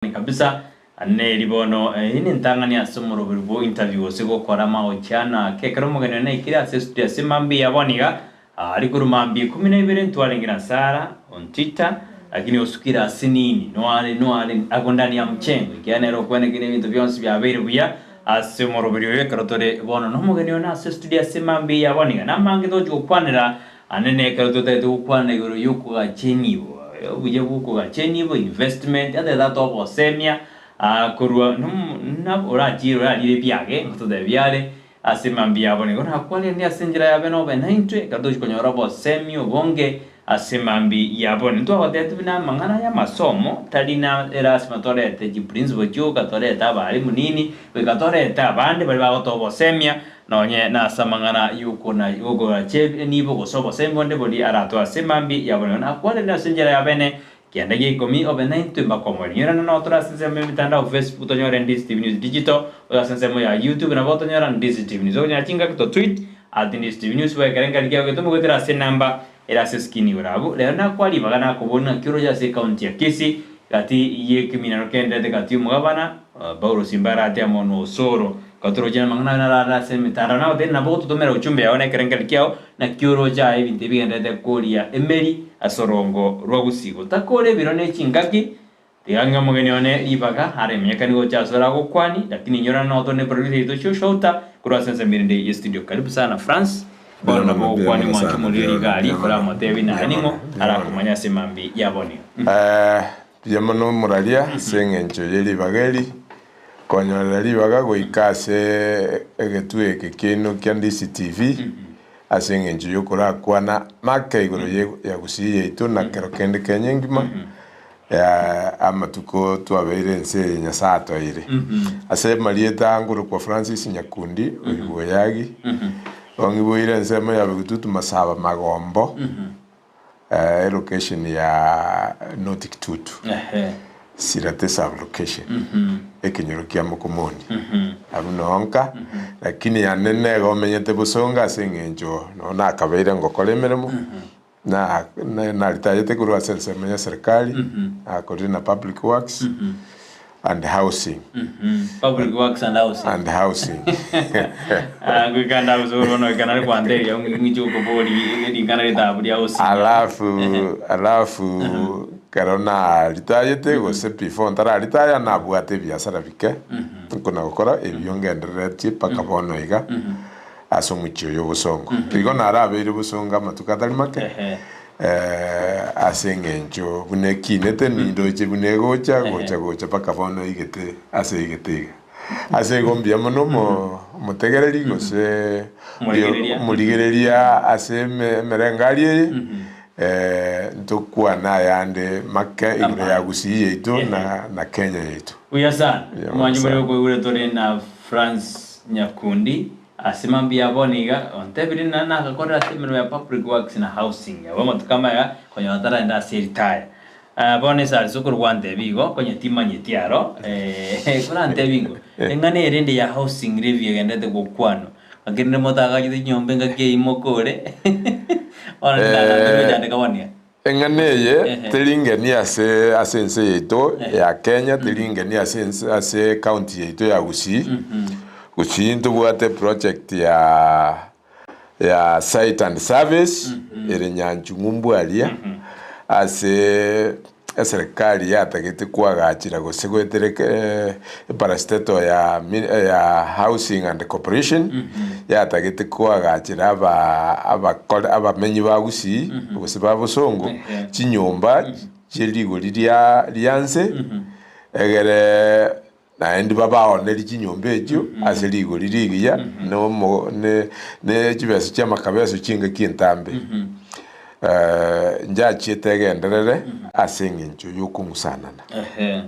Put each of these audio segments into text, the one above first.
Kabisa, neri bono eye nentang'ani ase omoroberi bwo interview gose gokora amaochiano ake ekero omogeni one aikire ase estudio ase mambia ya bono iga ari korwa mambia ikomi na ibere ntwarenge na Sarah Ontita lakini osukire ase nini noare noare ako ndani ya mchengo ekiagera nere okwenekire ebinto bionsi biabeire buya ase omoroberi oyo ekero tore bono na omogeni one ase estudio ase mambia ya bono iga namange togochi gokwanera Ande nekero totagete gokwana igoro y'okogacha enibo, obuya bw'okogacha enibo, investment, atagete atoe obosemia korwa orachire orarire ebiage ngototebia are ase mambia yabo nigo nakwarende ase enchera yabe nobe naintwe ekero togochia konyora obosemia obonge ase mambia yabo. Ntwagotebetie buna amang'ana y'amasomo tari na erasima torete chiprinciple chioka torete abalimu nini goika torete abande baria bagotoa obosemia Nonye nase amang'ana y'okoracha enibo gose obosemia bonde boria aratoe ase mambia ya bono, nakwanire ase enchera ya bene, kianda gia ikomi, obe naintwe mpaka omoerio. Nyorana nao tore ase ensemo y'emitandao Facebook tonyore Ndizi TV News Digital, gose ase ensemo ya YouTube nabo otonyora Ndizi TV News. Okonyora chingaki to tweet at Ndizi TV News bwa ekerengerio kiago getome goetera ase enamba ere ase eskini igoro abwo. Rero nakwa ribaga nakoboria ng'aki oroche ase ecounty ya Kisii gati y'ekeminano kenderete gati y'omogabana Paulo Simbarati amo n'Osoro. Gotorochia namang'ana aye narare ase emetandao, nagotebia nabo ogototomera uchumbe yao na ekerengerio kiao, naki oroche aye ebinto ebi bigendererete koria emeri ase orongo rwa gusii. Gotakora ebiro ne chingaki, tiga ng'e omogeni one ribaga aremenyekanie gocha asore agokwani, lakini inyora notore ne producer yaito Shosholta korwa ase ensemo erinde ye studio. Karibu sana France, bono nabo ogokwania omwancho omoriri riga aria koramotebie naye ning'o arakomanye ase mambia ya bono. Mbuya mono omoraria ase engencho ye ribaga eri, konyorera ribaga goika ase egetwe eke kiaino kia Ndisi TV, ase engencho y'okorakwana make igoro ye ya Gusii yaito na kero kende Kenya engima, amatuko twabeire ense eye Nyasae atoeire. Ase amarieta ngorokwa Francis Nyakundi, Oiboyagi, ong'iboire ensemo ya Bigututu Masaba Magombo. Elocation ya North Kitutu, Sirate sub location, ekenyoro kia Mokomoni, abwo noo nka, lakini yane nigo omenyete bosongo ase eng'encho noo nakabeire ngokora emeremo, na naritayete korwa ase ensemo ya serikali, nakorire na public works. and housing. Public works and housing. And housing. Ah, goika ndabusa oro bono goika nare kwanteria ng'iche gokobori ring'ana ritabu ria housing. Alafu alafu ekero naritayete gose before ntararitaya nabwate ebiasara bike nkona gokora ebio ngendereretie mpaka bono iga ase omochie oyo obosongo. Igo narabeire bosongo amatuko atari make. Ehe. Ase engencho buna ekinete nindoche buna egocha gocha gocha mpaka bono igete ase igete iga. Ase igo mbuya mono omo omotegereri gose Omorigereria. omorigereria ase eme emerengari eye ntokwane ayande make igoro ya Gusii yaito na na Kenya yaito. Buya sana. Buya mono Omwanchi sana. more okoigure tore na France Nyakundi. Ase mambia ya bono iga, ontebirie ng'a nagakorire ase emeremo ya Public Works na Housing, abwo amatuko amaya konya otaragenda ase eritaya. Bono ase aria sokoro gwantebia igo, konya timanyeti aro, korantebie ingo, eng'ana ere ende ya housing levy egenderete gokwanwa, ng'aki rende motagachete chinyomba engaki eyio mokore, bono ndagambire gochandeka bono iga. Eng'ana eye teri ngeni ase ase ense yaito ya Kenya, teri ngeni ase ense ase ecounty yaito ya Gusii. Gusii ntobwate eproject ya ya site and service ere Nyanchung'umbu aria, ase eserikari yatagete koagachera gose goetera eke eparastatal ya ya housing and corporation, yatagete koagachera aba abakore abamenyi ba Gusii gose ba Bosongo chinyomba chie rigori ria ria nse, egere naende babaonerie chinyomba echio ase rigori rigiya na omo ne ne chibesa chi'amakabeso chingaki entambe. Njachiete egenderere ase eng'encho y'okong'usanana.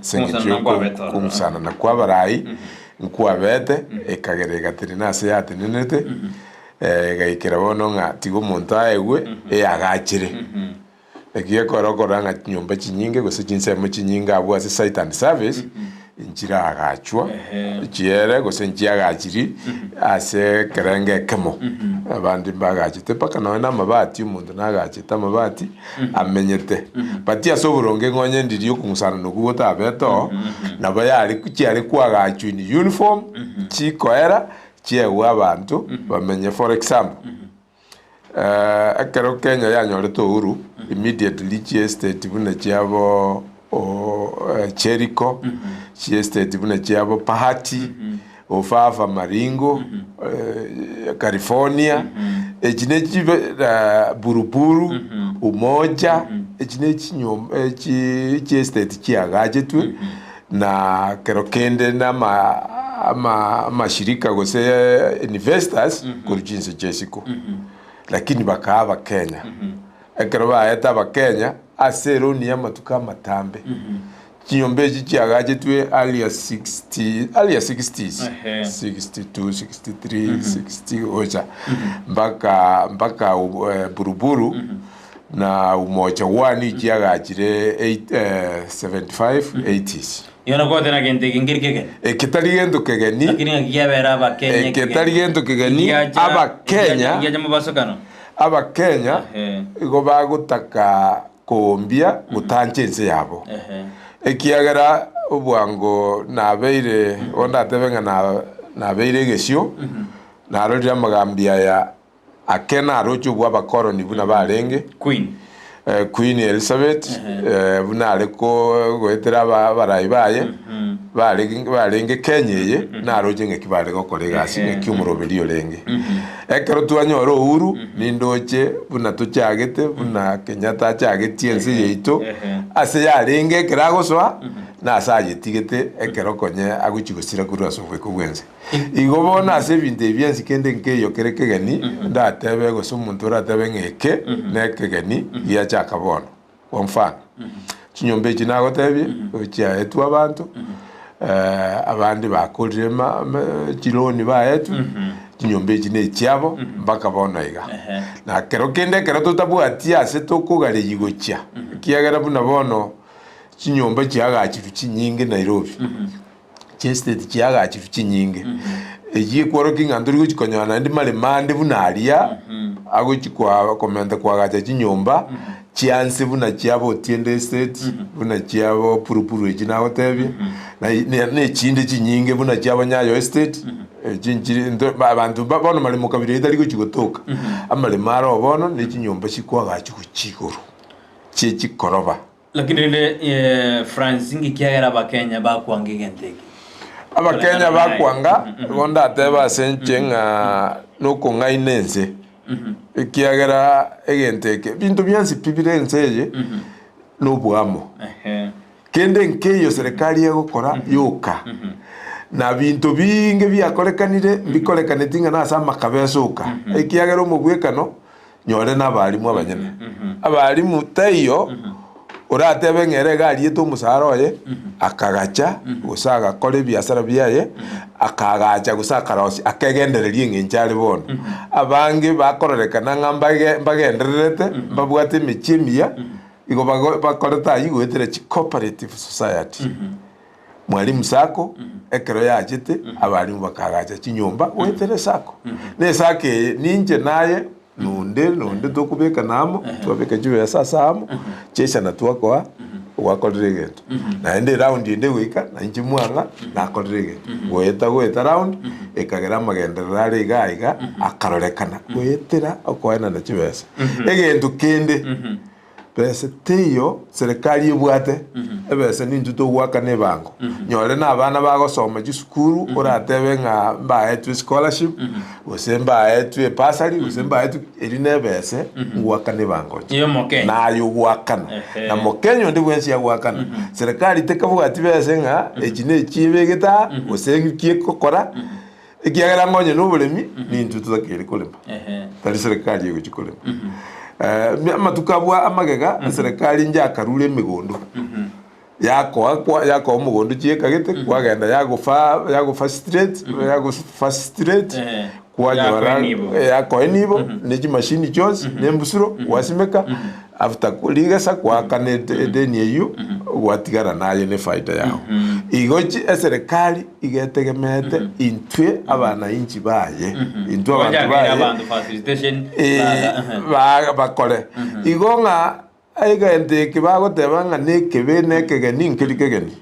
Ase eng'encho y'okong'usanana kw'abarai nkwabete, ekagera egatenena ase yatenenerete, egaikera bono ng'a tiga omonto aegwe eyagachire. Naki gekora okorora ng'a chinyomba chinyinge gose chinsemo chinyinge abwo ase site and service, nchiragachwa chiere gose nchiagachiri ase ekerengo ekemo. Abande mbagachete mpaka nonya na amabati, omonto nagachete amabati amenyete. But ase oboronge ng'onye ndiria okong'usana okwo gotabete oo, nabo yare chiare koagachwa in uniform, chikoera, chiegwe abanto bamenye. For example, ekero Kenya yanyorete uhuru, immediately chiestate buna chiabo Jericho, chiestate buna chiabo Bahati, Ofafa Maringo, California, echi ne chibe Buruburu, Umoja, echi ne chinyomba echi chiestate chiagachetwe na kero kende na ama ama amashirika gose investors korwa chinse chia isiko. Lakini bakaa abakenya. Ekero baete abakenya ase eroni y'amatuko amatambe, chinyomba echi chiagachetwe earlier 60 earlier 60s, Ehe. 62, 63, 60 gocha mpaka mpaka eh, Buruburu na Umoja One chiagachire eight, eh, 75, 80s. Igo nokogotera gento eke nkeri kegeni. Eke tari gento kegeni. Lakini ng'aki kiabera Abakenya Eke ekegeni. tari gento kegeni, Ekiacha- Abakenya- ekiacha mobasokano. Abakenya Ehe. igo bagotaka koombia gotancha ense yabo. Ehe. Ekiagera obwango nabeire, bono ndatebe ng'a na- nabeire egesio, narorire amagambi aya ake naroche obwa abakoroni buna barenge, Queen. eh, Queen Elizabeth, eh, buna are ko- goetera aba- abarai baye, bare barenge Kenya eye, naroche ng'aki bare gokora egasi, ng'aki omoroberi orenge. Ekero twanyora uhuru, nindoche buna tochagete, buna Kenyatta achagetie ense yaito, ase yarenge ekero agosoa, na ase ayetigete ekero konye agochia gosira korwa ase oboiko bw'ense. Igo bono ase ebinto ebi bi'ense kende nkeiyo kere kegeni, ndatebe gose omonto oratebe ng'a eke nekegeni giachaka bono. Kwa mfano, chinyomba echi nagotebie, chiaetwe abanto, abande bakorire ma- ma- chiloni baetwe, chinyomba echi nechiabo mpaka bono iga. Na kero kende ekero totabwati ase tokogareyia gochia, ekiagera buna bono chinyomba chiagachirwe chinyinge Nairobi. Chiestate chiagachirwe chinyinge, eyio ekworokia ng'a ntori gochi konyora naende maremo ande buna aria, agochi kwa komenta koagacha chinyomba chianse buna chiabo Otiende Estate, buna chiabo Purupuru echi nagotebia, na na na echinde chinyinge buna chiabo Nyayo Estate, echi nchiri nto abanto ba bono maremo kabira eyio tari gochi gotoka, amaremo aro bono na echinyomba chikoagachwa gochia igoro, chie chikoroba. Lakini rende eh, France ngekiagera abakenya bakwanga egento eke. Abakenya bakwanga, igo ndatebe ase inche ng'a nokong'aina ense, ekiagera egento eke, ebinto bionsi pi bire ense eye, noboamo. Ehe. Kende nkeiyo serikali egokora yoka, na binto biinge biakorekanire, mbikorekaneti ng'a nase amakabesa oka, ekiagera omogwekano Nyore nabarimu abanyene. Abarimu taiyo oratebe ng'a ere iga ariete omosara oye, akagacha, gose agakora ebiasara biaye, akaagacha gose akarosia, akegendereria eng'encho are bono. Abange bakororekana ng'a mbage mbagendererete, mbabwate emechie emiya, igo bago bakorete aywo goetera chicooperative society. Mwalimu Sacco, ekero yachete, abalimu bakagacha chinyomba goetera esacco. Na esacco eye ninche naye nonde nonde tokobekana amo, twabeka chibesa ase amo, chiaisana twakoa, gwakorire egento. Naende eround ende egoika, na inche mwang'a, nakorire egento. Goeta goeta round, ekagera amagenderero are iga iga, akarorekana goetera okoenana chibesa. Egento kende. Besa teiyo serikali ebwate, ebesa nintwe togoakana ebango. Nyore na abana bagosoma chisukuru oratebe ng'a mbaetwe scholarship, gose mbaetwe ebursary, gose mbaetwe eri na ebese ngoakana ebango inche. Eyo Omokenya. Naye ogoakana. Ehe. Na Mokenya onde bwensi agoakana. Serikali tekabwati bese ng'a echi ne echi ebegete aa, gose nki egokora, Ekiagera ng'a onye noboremi, nintwe totakeire korema, Ehe. tari serikali egochia korema. Eh, amatuko abwo amagega, eserekari njakarure emegondo, yakoa kwa yakoa omogondo chiekagete, kwagenda yagofa yagofacilitate yagofacilitate, Ehe. kwanyora Yakoa enibo. yakoa enibo, ne chimashini chionsi, ne embusuro, gwasimeka, after rigesa kwaakana ede edeni eywo. Gwatigara naye nefaida yao. Igo chi eserekari iga etegemeete intwe abanainchi baye, intwe abanto Gochakera baye abanto facilitation eh, baga, ehe. ba- bakore. Igo ng'a egento eke bagoteba ng'a nekebe na ekegeni nkeri kegeni.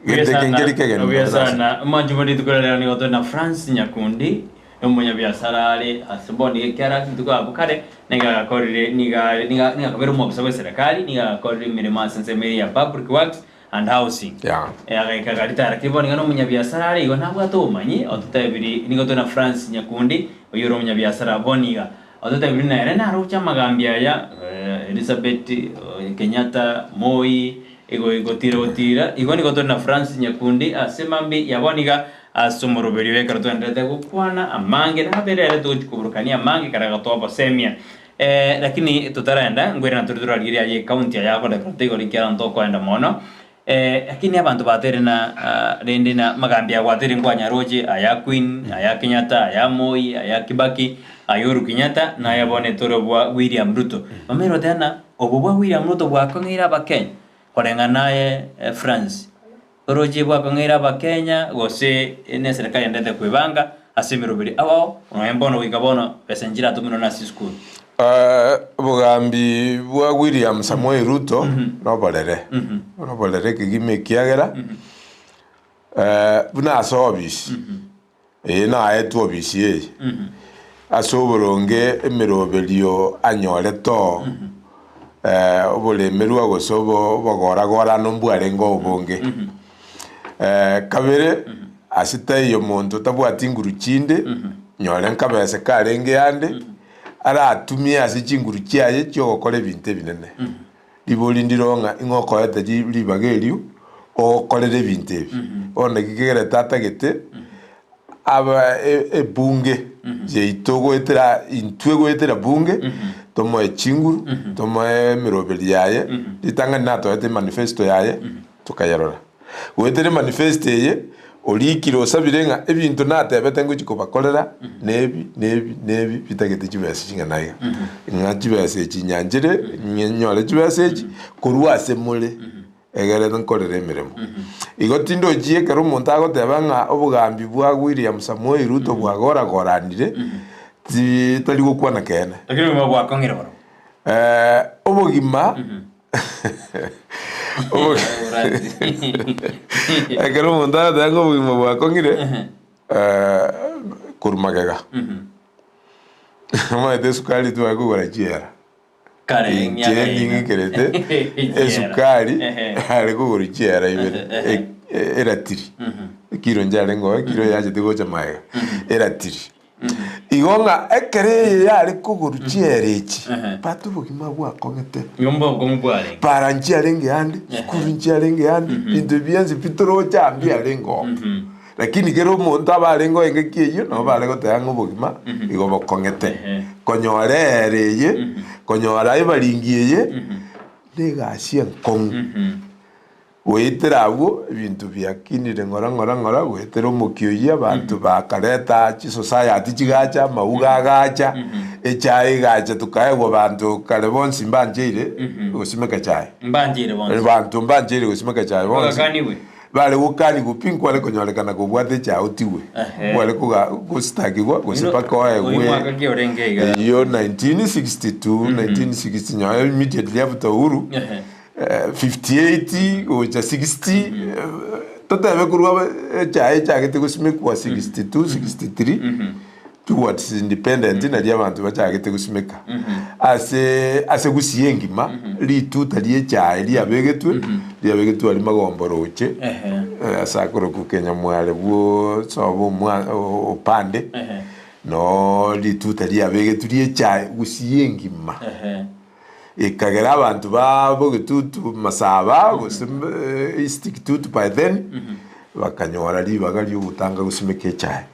Gento eke nkeri kegeni. Buya sana. Omonche bwe rituko ria rero nigo tore na France Nyakundi, omonyabiasara are ase bono nigo ekiara rituko abwo kare nigo agakorire nigo are nigo nigo akabera omwofisa bwe eserekari nigo agakorire emeremo ase ensemo eria ya Public Works and Housing. Yeah. Eh, agaika agaritaya lakini bono nigo na omonyabiasara are igo nabwate obomanyi ototebirie nigo tore na France Nyakundi oyio ore omonyabiasara bono iga ototebirie nere naroche amagambi aya eh, Elizabeth eh, Kenyatta, Moi, Igo igotira gotira, igo nigo tore na Francis Nyakundi ase mambia ya bono iga ase omoroberio ekero twenderete gokwana amange nabeire ere togochi koburukania amange ekero agatoa obosemia. Eh, lakini totarenda nkoirana tore torarigerie aye ecounty aya agorekora toigoro ekiagera ntokoenda mono. Eh, lakini abanto bateire na ah, rende na amagambi agwateire nkwanyaroche aya Queen, aya Kenyatta, aya Moi, aya Kibaki, aya Uhuru Kenyatta, naya bono etore bwa William Ruto. Bamanyire goteba ng'a Obo bwa William Ruto bwakong'eire Abakenya koreng'ana aye France. Oroche bwakong'eire Abakenya gose neserikari endete kwebanga ase emeroberi ao nonya mbono goika bono besa nchiratomenwa nase esukuru. Obogambi bwa William Samoei Ruto noborere, noborere kegima ekiagera buna ase obisi Eye naetwe obisi eye ase oboronge emeroberio anyorete oo, oboremerwa gose obogora-gorano mbwarenge obonge. Kabere, ase taiyo monto otabwati nguru chinde, nyore nkabese karenge ande, aratumie ase chinguru chiaye chi'ogokora ebinto ebinene. Ribori ndiro ng'a ing'o okoete ribaga erio ogokorera ebinto ebi. Bono naki kegerete atagete aba ebunge yaito goetera intwe goetera bunge tomoe chinguru tomoe emeroberi yaye ritang'ani natoete emanifesto yaye tokayerora. Goetera emanifesto eye orikire osabire ng'a ebinto natebete ngochia kobakorera nebi nebi nebi bitagete chibesa ching'ana iga. Ng'a chibesa echi nyanchire nyore chibesa echi korwa ase more egere nkorere emeremo. Igo tindochi ekero omonto agoteba ng'a obogambi bwa William Samoei Ruto bwagoragoranire ti tari gokwana keene. Lakini obogima bwakong'ire barobwo. Obogima Ekero omonto agoteba ng'a obogima bwakong'ire, korwa magega, omanyete esukari tware kogora chiera, Kare inche emiaka ena. ning'ikerete Chiera. esukari Ehe. yare kogorwa chiera ibere, Ehe. eratiri, ekiro nchiarenge oo, ekiro yachete gocha magega, eratiri. Igo ng'a ekero eye yare kogorwa chiera echi, but obogima bwakong'ete. Igo mbokong'u bwarenge. Para nchiarenge ande, sukuru nchiarenge ande, binto bionsi pi toroche aa mbiarenge oo. Lakini kera omonto abe arenge oo engaki eyio, nabo bare goteba ng'a obogima igo bokong'ete. Konyora eera eye, konyora ebaringi eye, na egasi enkong'u. Goetera abwo ebinto biakinire ng'ora ng'ora ng'ora, goetera omokia oyio abanto bakareta chisociety chigacha, amauga agacha, echae egacha tokaegwa banto kare bonsi mbancheire gosimeka echae. Mbancheire bonsi. Banto mbancheire gosimeka echae bonsi. Bagakanigwe. Bare gokanigwa pi nkware konyorekana kobwate echae otigwe. Ehe. Kware koga gositakigwa gose mpaka Oyio oegwe mwaka ki orenge iga? eyio 1962, 1960 nyowe immediately after uhuru. Ehe. 58 gocha 60 totebe korwa echae echagete gosimekwa 62 63 towards independent naria abanto bachagete gosimeka ase ase gusii engima rituta ria echae riabegetwe riabegetwe aria magombo roche Ehe. ase akorokwa Kenyamware bwo sobo omwa opande Ehe. noo rituta riabegetwe ria echae gusii engima. Ehe. Ekagera abanto ba bogetutu masaba gose East Kitutu by then bakanyora ribaga ri'ogotanga gosimeka echae.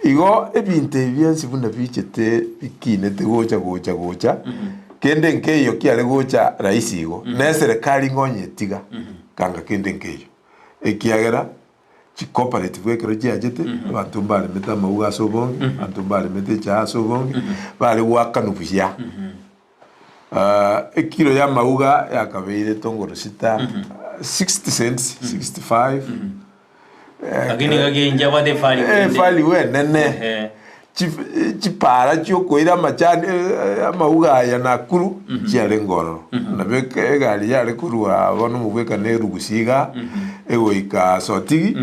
Igo ebinto ebi bionsi buna bichete bikinete gocha gocha gocha, kende nkeiyo kiare gocha rahisi igo, na eserekari ng'onyetiga kanga kende nkeiyo, ekiagera Chicooperative ekero chiachete, abanto mbaremete amauga ase obonge, abanto mbaremete echae ase obonge, bare goakanwa buya. Ekilo y'amauga yakabeire tongoro sita, 60 cents, 65. Lakini gaki inche abwate efari Eh, efari enene. Ehe. Chif- chipara chiokoira amachani eh, amauga aya Nakuru chiarenge ororo. Nabo eke- egari yare korwa bono omobwekano erugusi iga egoika Sotigi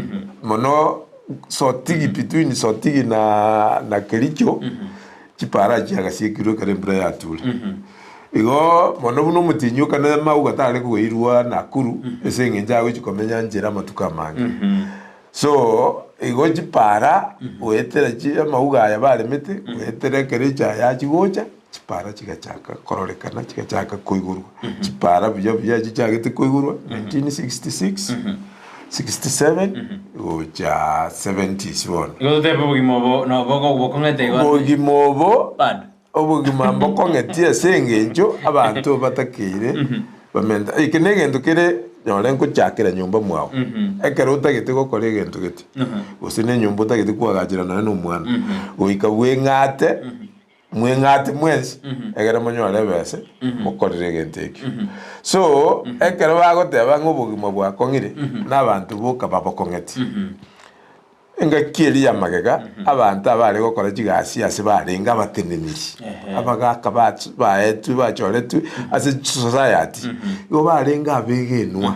mono Sotigi between Sotigi na na Kericho chipara chiagasiekirwe ekero embura yature. Igo mono buna omotienyi o kane amauga tare koirwa Nakuru ase eng'encho agochia komenya nchera amatuko amange. So, igo chipara goetera chi amauga aya baremete, goetera ekero echae yachia gocha, chipara chigachaka kororekana chigachaka koigorwa. Chipara buya buya chichagete koigorwa 1966, 67 gocha 70s bono. Igo totebe obogima obo nobo bokong'ete igo Obogima obo bado. Obogima mbokong'etie ase engencho abanto batakeire bamenta. Eke negento kere nyore nkochakera nyomba mwao. Ekero otagete gokora egento gete, gose ne enyomba otagete koagachera nonya na omwana, goika bweng'ate, mweng'ate mwensi, egere monyore ebese mokorere egento ekio. So, ekero bagoteba ng'a obogima bwakong'ire, na abanto boka babokong'etie. Engaki eria y'amagega abanto abare gokora chigasi ase barenge abateneneri, abagaaka baetwe bachoretwe ase chisociety, igo barenge abegenwa.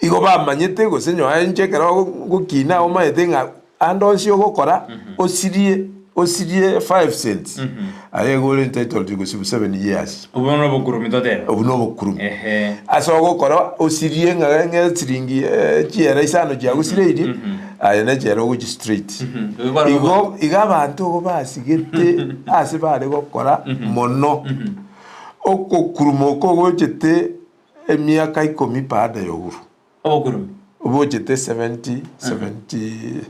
Igo bamanyete gose nyowe inche ekero ngokina omanyete ng'a ande onsi ogokora osirie osirie 5 cents aye igo ore entitled gosibu 7 years. Obwo nobokurumi totebe. Obwo nobokurumi. Ehe. Ase ogokora osirie ng'a ng'a esiringi chiera isano chiagosireirie, aye ne chiera ogochia straight. Igo iga abanto igo basigete ase bare gokora mono. Okokuruma oko gochete emiaka ikomi baada ya Uhuru. Obokurumi. Obochete 70, 70,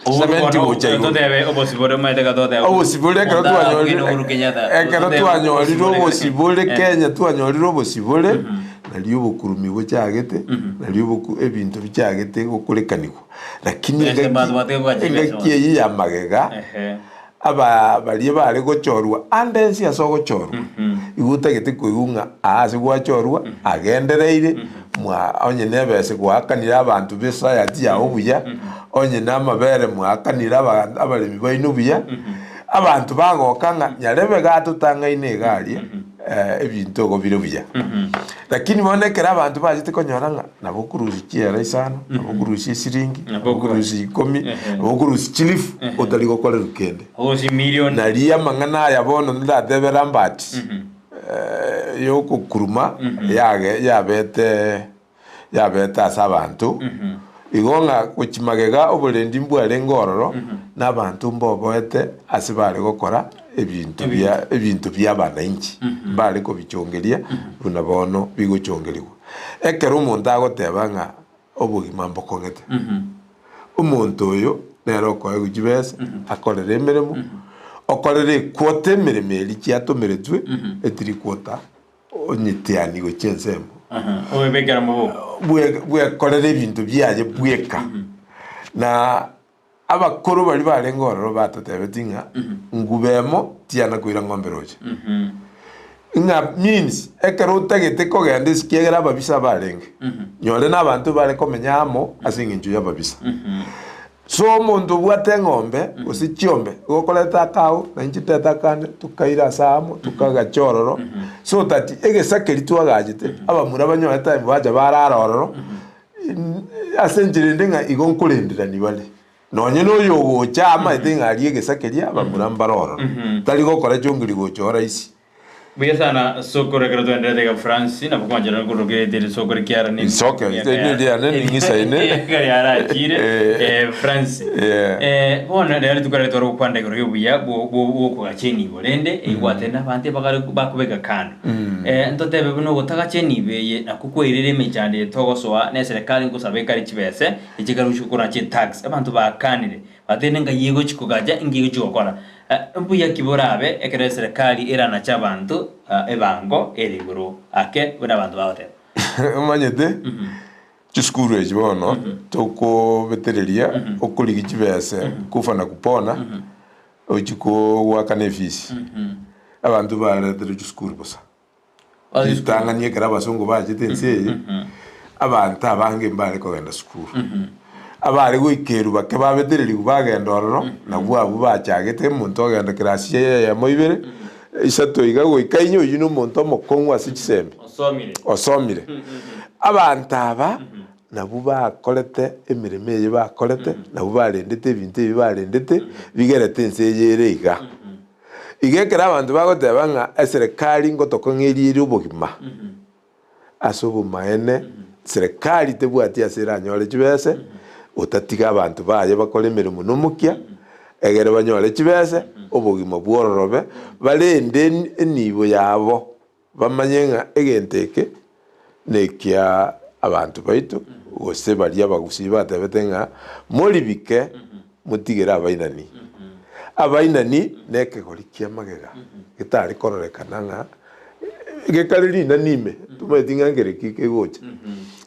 Uhuru 70 bono gocha igoro. totebe obosibore omanyete ka totebe Obosibore ekero omonto twanyorire arabugene Uhuru Kenyatta ekero totebe twanyorire obosibore obosibore Eh. Kenya twanyorire obosibore nario obokurumi bochagete nario oboku ebinto bichagete gokorekanigwa lakini Bese engaki banto batege kogacha engaki chibesa. eyio ya magega Ehe. aba baria bare gochorwa ande ense ase ogochorwa, igo otagete koigwa ng'a aa ase gwachorwa agendereire, mwa onye na ebese gwaakanire abanto b'esociety yao buya, onye na amabere mwaakanire aba abaremi baino buya, abanto bagoka ng'a nyarebe gatotang'aine iga aria ebinto igo bire buya. Lakini bono ekero abanto bachete konyora ng'a nabo okorusia chiera isano, nabo okorusia esiringi, nabo okorusia ikomi, nabo okorusia chilifu, otari gokorerwa kende. Ogosi million. Naria amang'ana aya bono ndatebe Lambert, yokokuruma yage yabete yabete ase abanto, igo ng'a gochia magega oborendi mbwarenge ororo, na abanto mboboete ase bare gokora ebinto bia ebinto bia abananchi, mbare kobichongeria buna bono bigochongerigwa. Ekero omonto agoteba ng'a obogima mbokong'ete, omonto oyo nere okoegwa chibesa, akorere emeremo, okorere equota emeremo eria chiatomeretwe, etiri quota onyetiani gochia ensemo. Oebekera moboko. Bwe- bwekorera ebinto biaye bweka. Na abakoro baria barenge ororo batotebeti ng'a nguba emo tiyana koira ng'ombe roche. Ng'a means ekero otagete kogenda ase ekiagera ababisa barenge, nyore na abanto bare komenya amo ase eng'encho y'ababisa. So omonto obwate eng'ombe gose chiombe, igo okoreta akao, na inche ndete akande, tokaira ase aamo, tokagacha ororo, so that egesa keria twagachete, abamura banyore time bacha barara ororo, ase enchera ende ng'a igo nkorenderani bare. Nonye na oyo ogocha amaete ng'a aria egesa keria, abamura mbare ororo. Tari gokora chongiri gocha oraisi. Buya sana sokoro ekero twaenderete iga France nabo kwancherana korokera ere sokoro ekiara ne Isoke, ere riane ning'isaine. Emiaka yarachire Eh. eh, France Yeah. Eh, bono rero rituko rero tware gokwana igoro y'obuya bwo- bwo- bw'okogacha enibo rende egwate na abanto ebagare bakobeka kando Eh, ntotebe buna ogotagacha enibo eye nakwo kwairire emechando eye togosoa na eserekari nkosaba ekare chibese echikarusia koracha etax abanto bakanire Batebire ng'ai egochi kogacha, inki egochi gokora. Mbuya ki borabe ekero eserekari eranache abanto ebango ere igoro ake buna abanto bagoteba? Omanyete, chisukuru echi bono tokobetereria okorigia chibese kufa na kupona ochie goakana efisi. Abanto bareterwe chisukuru bosa. Ritang'ani ekero abasongo bachete ense eye, abanto abange mbare kogenda sukuru. Abare goikerwa bake babetererigwe bagenda ororo, nabwo abwo bachagete omonto ogenda class eyemo ibere, isato iga goika inye oyio na omonto omokong'u ase chisemi, Osomire. osomire. Abanto aba nabwo bakorete emeremo eye bakorete, nabwo barendete ebinto ebi barendete, bigerete ense eye ere iga. Iga ekero abanto bagoteba ng'a eserekari ngotokong'eria ere obogima, ase obomaene serekari tebwati ase eranyore chibese, otatiga abanto baye bakore emeremo nomokia, egere banyore chibese, obogima bwororobe, barende enibo yabo, bamanye ng'a egento eke nekia abanto baito, gose baria abagusii batebete ng'a moribike motigere abainani. Abainani nekegori kia magega getare kororekana ng'a gekare rinani ime, tomanyeti ng'a nkere ki kegocha.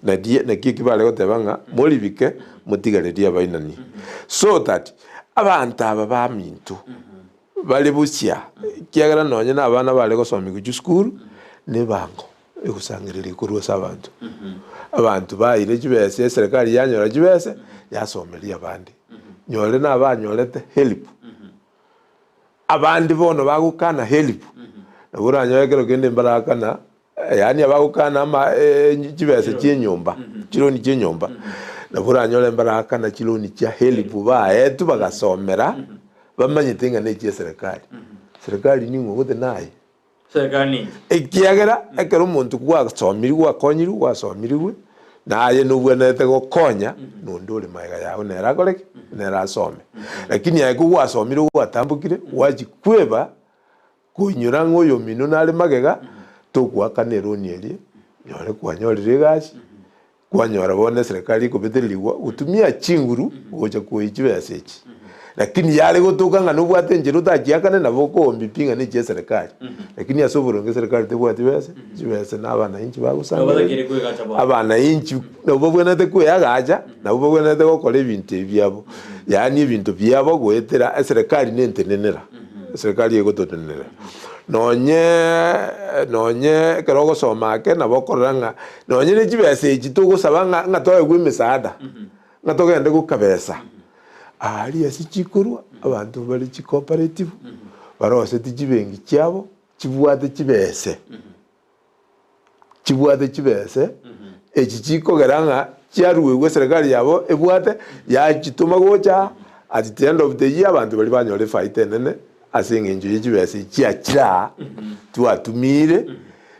Narie naki eki bare goteba ng'a moribike motigarerie abainani. So that abanto aba baminto bare bosia, ekiagera nonye na abana bare gosomigwa chisukuru, nebango egosangereria korwa ase abanto. Abanto baire chibesa, eserekari yanyora chibesa, yasomeria abande. Nyore nabanyorete help, abande bono bagokana help, nabo oranyore ekero kende mbarakana, yaani abagokana ama chibesa chia enyomba, chironi chia enyomba, nabo oranyore mbarakana chironi chia help baetwe bagasomera, bamanyete ng'a nechia eserekari. Serikali ning'o gose naye? Serikali ninche. Ekiagera ekero omonto gwasomirwe gwakonyirwe gwasomirigwe, naye nobwenerete gokonya nonde ore magega yao nere akore ki? Nere asome. Lakini aye kogwasomire gwatambokire, gwachia kweba koinyora ng'a oyomino nare magega, togoakana eroni eria, nyore kwanyorire egasi, Kwanyora bono eserekari ekobetererigwa gotumia chinguru gocha koyia chibesa echi. Lakini yare gotoka ng'a nobwate enchera otachiakane nabo okoombi pi ng'a nechi eserekari. Lakini ase oboronge eserekari tebwati besa, chibesa na abananchi bagosangereria, abananchi nabo babwenerete kweagacha, nabo babwenerete gokora ebinto ebi biabo. Yaani ebinto biabo goetera eserekari nentenenera. Eserekari egototenenera. Nonye nonye ekero ogosoma ake nabo okorora ng'a nonye ne chibesa echi togosaba ng'a ng'a toegwe emesaada, ng'a togende gokabesa, aria ase chikorwa abanto bare chicooperative, baroseti chibenki chiabo, chibwate chibese. Chibwate chibese echi chikogera ng'a chiaruegwe eserekari yabo ebwate yachitoma gocha at the end of the year abanto baria banyora efaita enene ase eng'encho ye chibesa echi chiachire aa twatumiire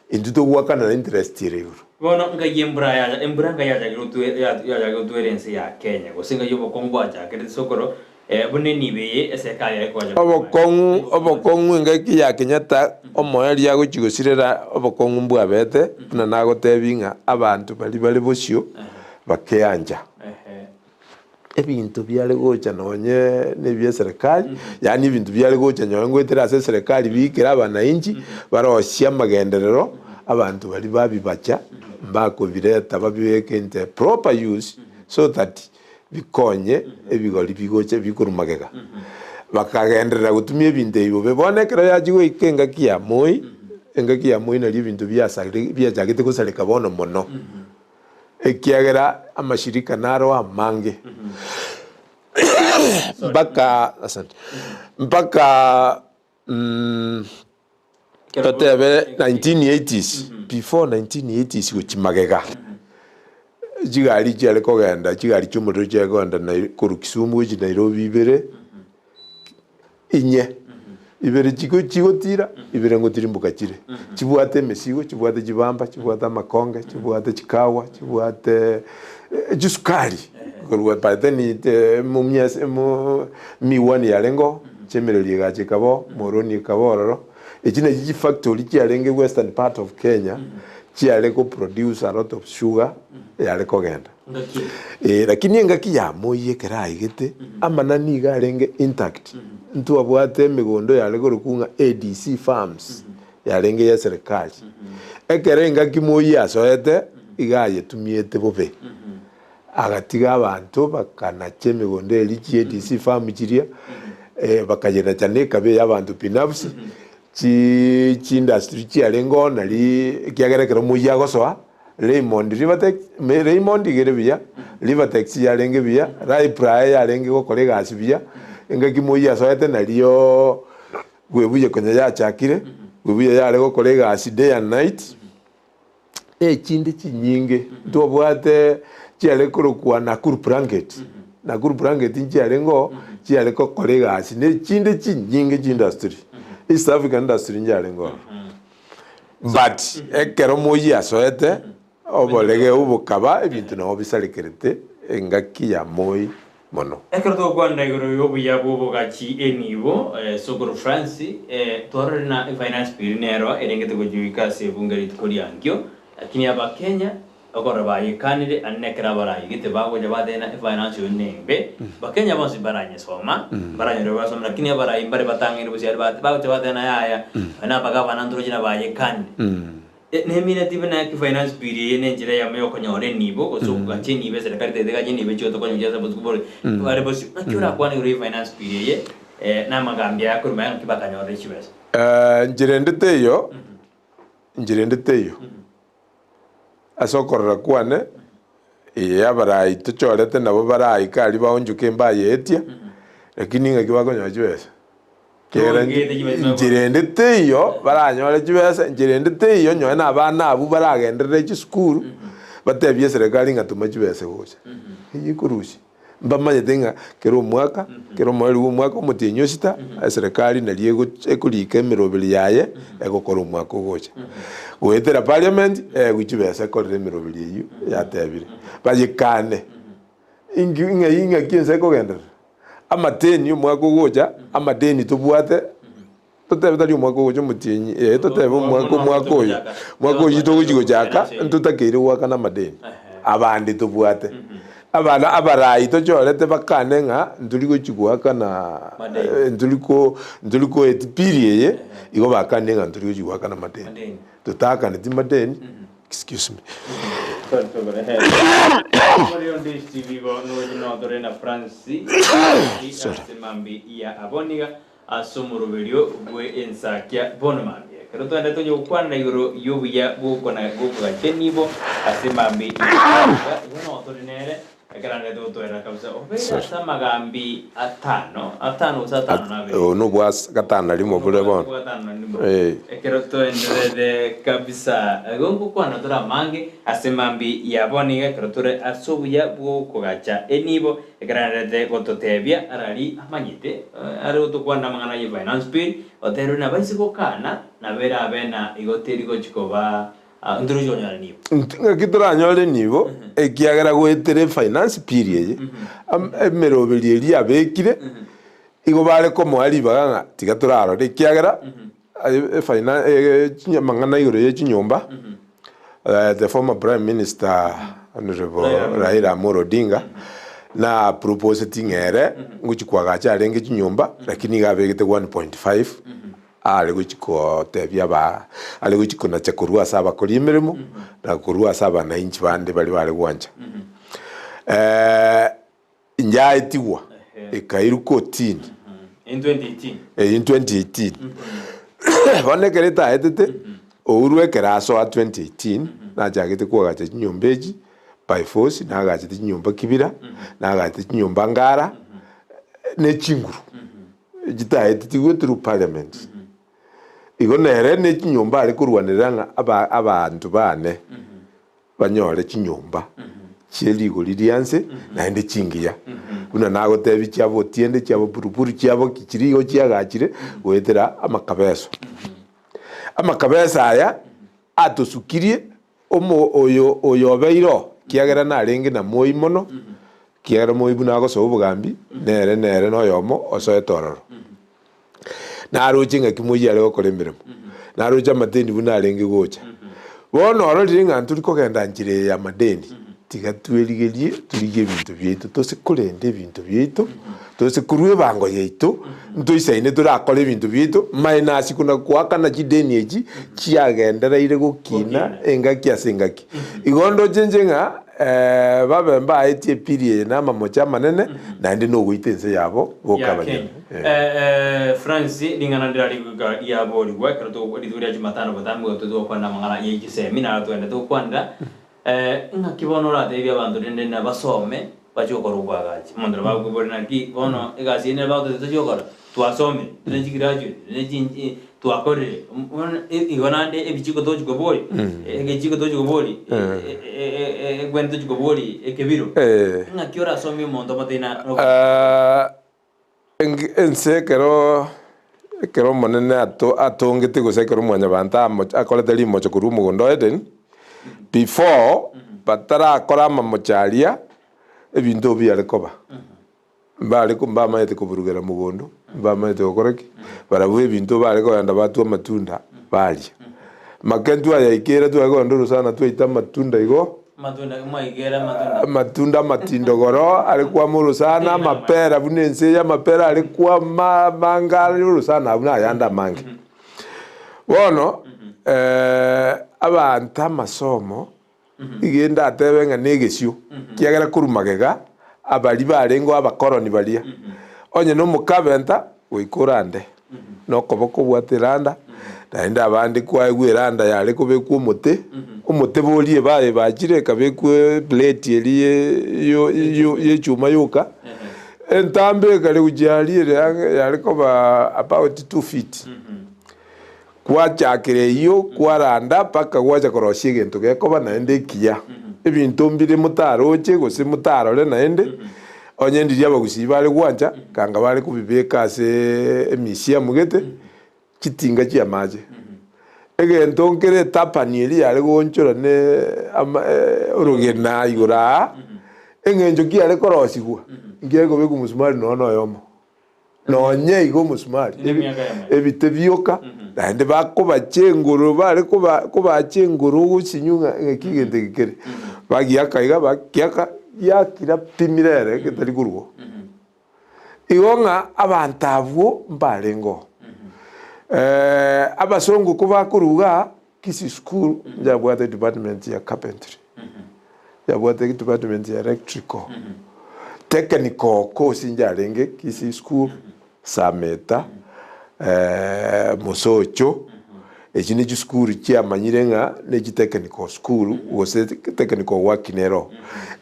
intwe togoakanera interest ere igoro. Bono ngai embura yacha embura ngai yachakire gotwe yachakire gotwera ense ya Kenya gose ngai obokong'u bwachakerete sokoro Buna enibo eye eserekari yare koacha korwa Obokong'u, obokong'u engaki ya Kenyatta omoerio agochia gosirera obokong'u mbwabete, buna nagotebi ng'a abanto baria bare bosio bakeancha. Ebinto biare gocha nonye na ebia eserekari, yaani ebinto biare gocha nonye ngoetera ase eserekari biikere abanainchi, barosie amagenderero, abanto baria babibacha, mbakobireta babibeke into a proper use so that bikonye ebigori bigocha bikorwa magega. Bakagenderera gotumia ebinto ebi bobe. Bono ekero yachia goika engaki ya Moi, engaki ya Moi nario ebinto biasarire biachagete gosareka bono mono, ekiagera amashirika naro amange mpaka asante, mpaka totebe 1980s, before 1980s gochia magega, chigari chiare kogenda, chigari chia omorero chiare kogenda Nai korwa Kisumu gochia Nairobi ibere, inye, ibere chigo chigotira, ibere ngotirimboka chire. Chibwate emesigo, chibwate chibamba, chibwate amakonge, chibwate chikawa, chibwate chisukari, korwa by then te mumias mu miwani yarenge oo. Chi'emereri egacha ekaba oo, Moroni ekaba ororo. Echi nachi chifactory chiarenge western part of Kenya, chiare go produce a lot of sugar yare kogenda. Eh, lakini engaki ya Moi ekero aigete, amanani iga arenge intact. Ntwabwate emegondo yare korokwa ng'a ADC farms, yarenge ya eserekari. Ekero engaki Moi asoete, iga ayetumiete bobe. Agatiga abanto bakanacha emegondo eria chi'ADC farm chiria, eh, bakayenacha na ekaba ey'abanto binafsi. Chi chiindustry chiarenge oo nari ekiagera ekero moyio agosoa, Raymond Rivatex, me Raymond iga ere buya, Rivatex yarenge buya, Raiply yarenge gokora egasi buya, engaki moyio asoete narioo Webuye konya yachakire, Webuye yare gokora egasi day and night, na echinde chinyinge ntobwate chiare korokwa Nakuru Blanket, Nakuru Blanket nchiarenge oo, chiare gokora egasi na echinde chinyinge chiindustry, East African industry nchiarenge ororo. But ekero moyio asoete, oboregeu bokaba ebinto nabo bisarekerete engaki ya moi mono. Ekero togokwanera igoro y'obuya bw'obogachi enibo, Sokoro Francis, twarorire na efinance bill nero erengete gochia ase ebunge rituko riankio, lakini abakenya okorora bayekanire ande nekero abaraigete bagocha bateba ng'a efinance oyo nembe, bakenya bonsi mbaranyesoma, mbaranyore basome lakini abarai mbare batang'aine gose aria bagocha bateba ng'a yaya, aya nabagavana ntoroche na bayekanire. Nemineti buna efinance bill eye nenchera eyemo yokonyora enibo gose okogacha enibo eserekari tete egache enibo echio tokonya gochia ase obotuko bore bare bosio. Naki orakwane igoro ye finance bill eye na amagambi aya korwa magega naki bakanyorire chibesa? Nchera ende teiyo, nchera ende teiyo, ase okorora kwane, eye abarai tochorete nabo baraike aria baonchoke mbayeetia, lakini ng'aki bakonyora chibesa? Ekiagera enchera ende teiyo baranyore chibesa, enchera ende teiyo nonye na abana abwo baragenderere chisukuru, batebie eserekari ng'a toma chibesa gocha. Eyio ekorusia, mbamanyete ng'a kera omwaka, kera omoerio bwa omwaka omotienyi osita, eserekari nario egoch ekorika emeroberi yaye, egokora omwaka ogocha. Goetera parliament, eegwe chibesa ekorere emeroberi eyio yatebire, bayekane. Inki ng'ai ng'aki ense ekogenderera? Amateni omwaka ogocha, amadeni tobwate, totebe tari omwaka ogocha omotienyi eh, totebe omwaka omwaka oyo, omwaka oyio togochi gochaka, ntotakeire goakana amadeni, abande tobwate. Abana abarai tochorete bakane ng'a ntori gochi goakana ntori ko ntori koeti pili eye, igo bakane ng'a ntori gochi goakana amadeni. Totaakaneti madeni. Excuse me. Ase mambi ya aboniga ase omoroberio bwe ensakia bono mambia ekero twende tonya gokwanera igoro y'obuya bw'okona bw'okogacha enibo ase mambi ya aboniga igo noo tore nere ekero arete gotoerera kabisa obeire ase amagambi atano atano gose atano na abere Obo nobwa gatano na rimo bore bono. Obwa gatano na rimo. Eh. Ekero toenderere kabisa igo ngokwana tore amange ase mambi ya bono iga ekero tore ase obuya bw'okogacha enibo ekero arete gototebia arari amanyete are gotokwanera amang'ana ye finance bill oterwe nabaise gokana nabo erabe na igo teri gochi koba Ntorochi konyora nibo. Ng'aki toranyore nibo, ekiagera goetera efinance bill eye, am- emeroberi eria yabekire, igo bare komoa ribaga ng'a tiga torarore ekiagera, aye efina chinya amang'ana igoro ye chinyomba, the former prime minister honourable Raila Amolo Odinga, na proposeti ng'a ere, ngochi koagacha arenge chinyomba, lakini iga abegete 1.5. Are gochia kotebia aba, are gochia konacha korwa ase abakori emeremo, na korwa ase abanainchi bande baria bare gwancha. Inyaetigwa, ekairwa kotini, In 2018. eh, in 2018. Bono ekero etaetete, Uhuru ekero asoa 2018, nachagete koagacha chinyomba echi, by force, nagachete chinyomba Kibira, nagachete chinyomba Ngara, ne chinguru. Chitaetetigwe through parliament. Igo nere ne chinyomba are korwanerera ng'a aba abanto bane banyore chinyomba chie rigori ria nse naende chingiya. Buna nagotebia chiabo Otiende, chiabo Buruburu, chiabo ki chiria igo chiagachire goetera amakabeso. Amakabeso aya atosukirie Omo oyo oyo obeire oo, ekiagera narenge na moi mono, ekiagera moi buna agosoa obogambi, nere nere noyomo osoete ororo. Naroche ng'aki moi are gokora emeremo, naroche amateni buna arenge gocha. Bono ororire ng'a ntori kogenda nchera eye y'amadeni, tiga twerigerie torigie ebinto biaito, tose korenda ebinto biaito, tose korwa ebango yaito, ntoisaine torakore ebinto biaito, minus kona goakana chideni echi chiagendereire gokina engaki ase engaki. Igo ndoche inche ng'a. babe mbaetie epiri eye na amamocho amanene, naende nogoita ense yabo boka Ya abanyene. Kenya. Eh, eh, Francis, ring'ana ndirari goika riaborigwa ekero togo rituko ria Jumatano botambe goetwe togokwana amang'ana ye chisemi naro togende togokwanera eh, ng'aki bono oratebie abanto rende nabasome bachie gokora obwagachi. Omonto nabo agokoboria naki bono egasi eye nere bagototebia tochie gokora, twasomire, tore ne chigraduate, tore ne chinchi twakorire, bono igo naende ebichiko tochi koboria, egechiko tochi koboria, egwene tochi koboria ekebiro, ng'aki orasomie omonto omotebie na Ense ekero ekero Omonene ato atongete gose ekero mwanyabanto amo akorete rimocho korwa omogondo o Eden, before batarakora amamocho aria, ebinto biare koba. Mbare ko mbamanyete koburugera mogondo, mbamanyete gokora ki, barabwo ebinto bare kogenda batwa amatunda baria. Make twayaikera tware kogenda orosana twaita amatunda igo, Amatunda, mwaigera amatunda. Amatunda amatindogoro are kwama orosana, amapera buna ense eye amapera are kwama amange are orosana abwo na ayande amange. Bono abanto amasomo iga ndatebe ng'a negesio, kiagera korwa magega abaria barengeo abakoroni baria, onye na omokabenta goika orande. Nokoboko obwate eranda, naende abande kwaegwa eranda yare kobekwa omote, omote boria ebaye bachire ekabekwa eplate eria yo- yo- yechuma yoka, entambe ekare gochia aria ere ang'e yare koba about 2 feet. Kwachakera eyio kwaranda mpaka gwacha korosia egento gekoba naende ekiya. Ebinto mbire motaroche gose motarore naende, onye ndiria abagusii bare gwancha, kanga bare kobibeka ase emisiamu gete, chitinga chi'amache. Egento nkere etapani eria yare goonchora ne ama orogena igoro aa, eng'encho ki yare korosigwa, nkiare kobekwa omosumari nonya na oyomo. Nonye igo omosumari, ebite bioka, naende bakobacha engoro, bare koba kobacha engoro ogosinyu ng'a ng'aki egento eke kere. Bagiaka iga, bakiaka, giakira pi mirere getari korwa oo. Igo ng'a abanto abwo mbarenge oo. Abasongo kobakorwa igaa, Kisii school yabwate department ya carpentry, yabwate department ya electrical, technical course njarenge Kisii school, Sameta, Mosocho, echi ne chisukuru chiamanyire ng'a ne chitechnical school gose technical work nero oo.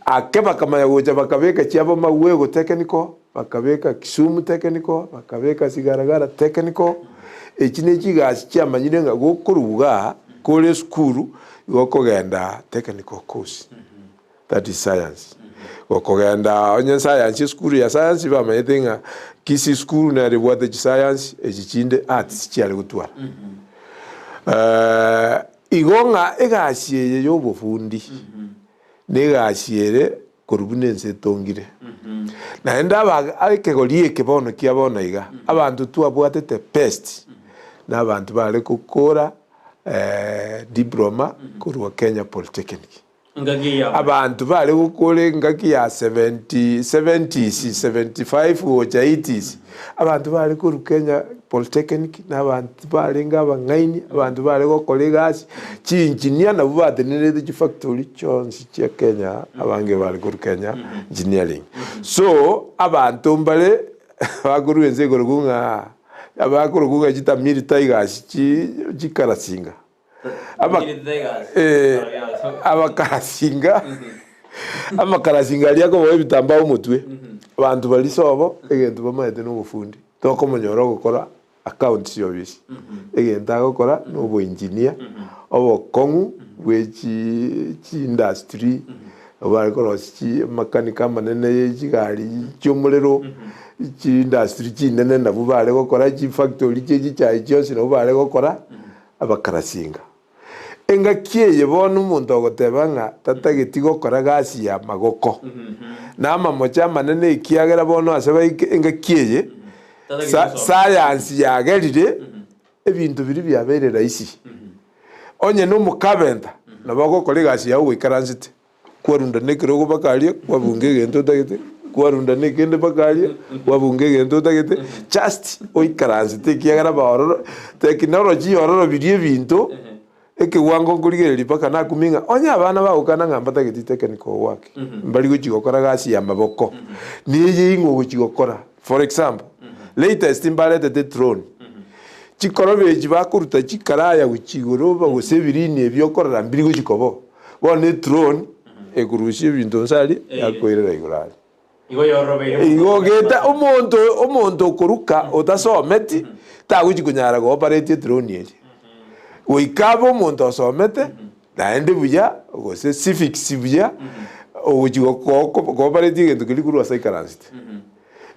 Ake bakamanya gocha bakabeka chiabo Magwego technical, bakabeka Kisumu technical, bakabeka Sigalagala technical, Echi ne chigasi chiamanyire ng'a gokoruga igaa kore esukuru igo okogenda technical course, that is science. Gokogenda onye science esukuru ya science bamanyete ng'a Kisii school nere ebwate chiscience echi chinde arts chiare gotwara. Igo ng'a egasi eye ya obofundi na egasi ere korwa buna ense etongire. Naende aba ekegori eke bono kia bono iga, abanto twabwatete best, na abanto bare gokora diploma korwa Kenya Polytechnic. Engaki eye ya Abanto bare gokora engaki ya 70 seventies, 75 gocha eighties, abanto bare korwa Kenya Polytechnic, na abanto barenge abang'aini, abanto bare gokora egasi, chiinjinia nabwo batenenerete chifactory chionsi chia Kenya, abange bare korwa Kenya Engineering. So, abanto mbare bakorwa ense ekorokwa ng'a abakorokwa ng'a chitamiri tigers chi chikarasinga. Aba eh, abakarasinga amakarasinga aria akoboa ebitambaa omotwe, abanto baria sobo egento bamaete na obofundi, tokomonyora ogokora accounts office, egento agokora na oboengineer, obokong'u bwe chi chiindustry, bare korosia chi amakanika amanene ye chigari chiomorero, chiindustry chinene nabwo bare gokora, chifactory chie chichae chionsi nabwo bare gokora. Abakarasinga. Engaki eye bono omonto ogoteba ng'a tatageti gokora gasi ya magoko, na amamocho amanene ekiagera bono ase baike engaki eye sa sayansi yagerire ebinto biria biabeire rahisi. Onye nomokabenta nabo ogokora egasi yao goikaransete. Kwarunda nekerogo mpaka aria, kwabunga egento otagete, kwarunda nekende mpaka aria, kwabunga egento otagete, just oikaransete ekiagera baororo technology yororobirie ebinto, Ekewango nkorigereria mpaka nakumia ng'a onye abana bagokana ng'a mbatageti technical work, mbari gochia gokora gasi ya amaboko, neye ing'o ogochia gokora? For example, latest mbaretete drone, chikoroba echi bakoruta chikaraya gochia igoro gose ebirini ebi okorora mbiri gochia koba oo. Bono edrone ekorusia ebinto nse aria, yakoirera igoro aria. Igo yorobeire Igo gete omonto omonto okoruka otasometi tagochi konyara go operate edrone eria. Goika abe omonto osomete naende buya gose civics buya ogochi go operate egento keria korwa ase aikaransete.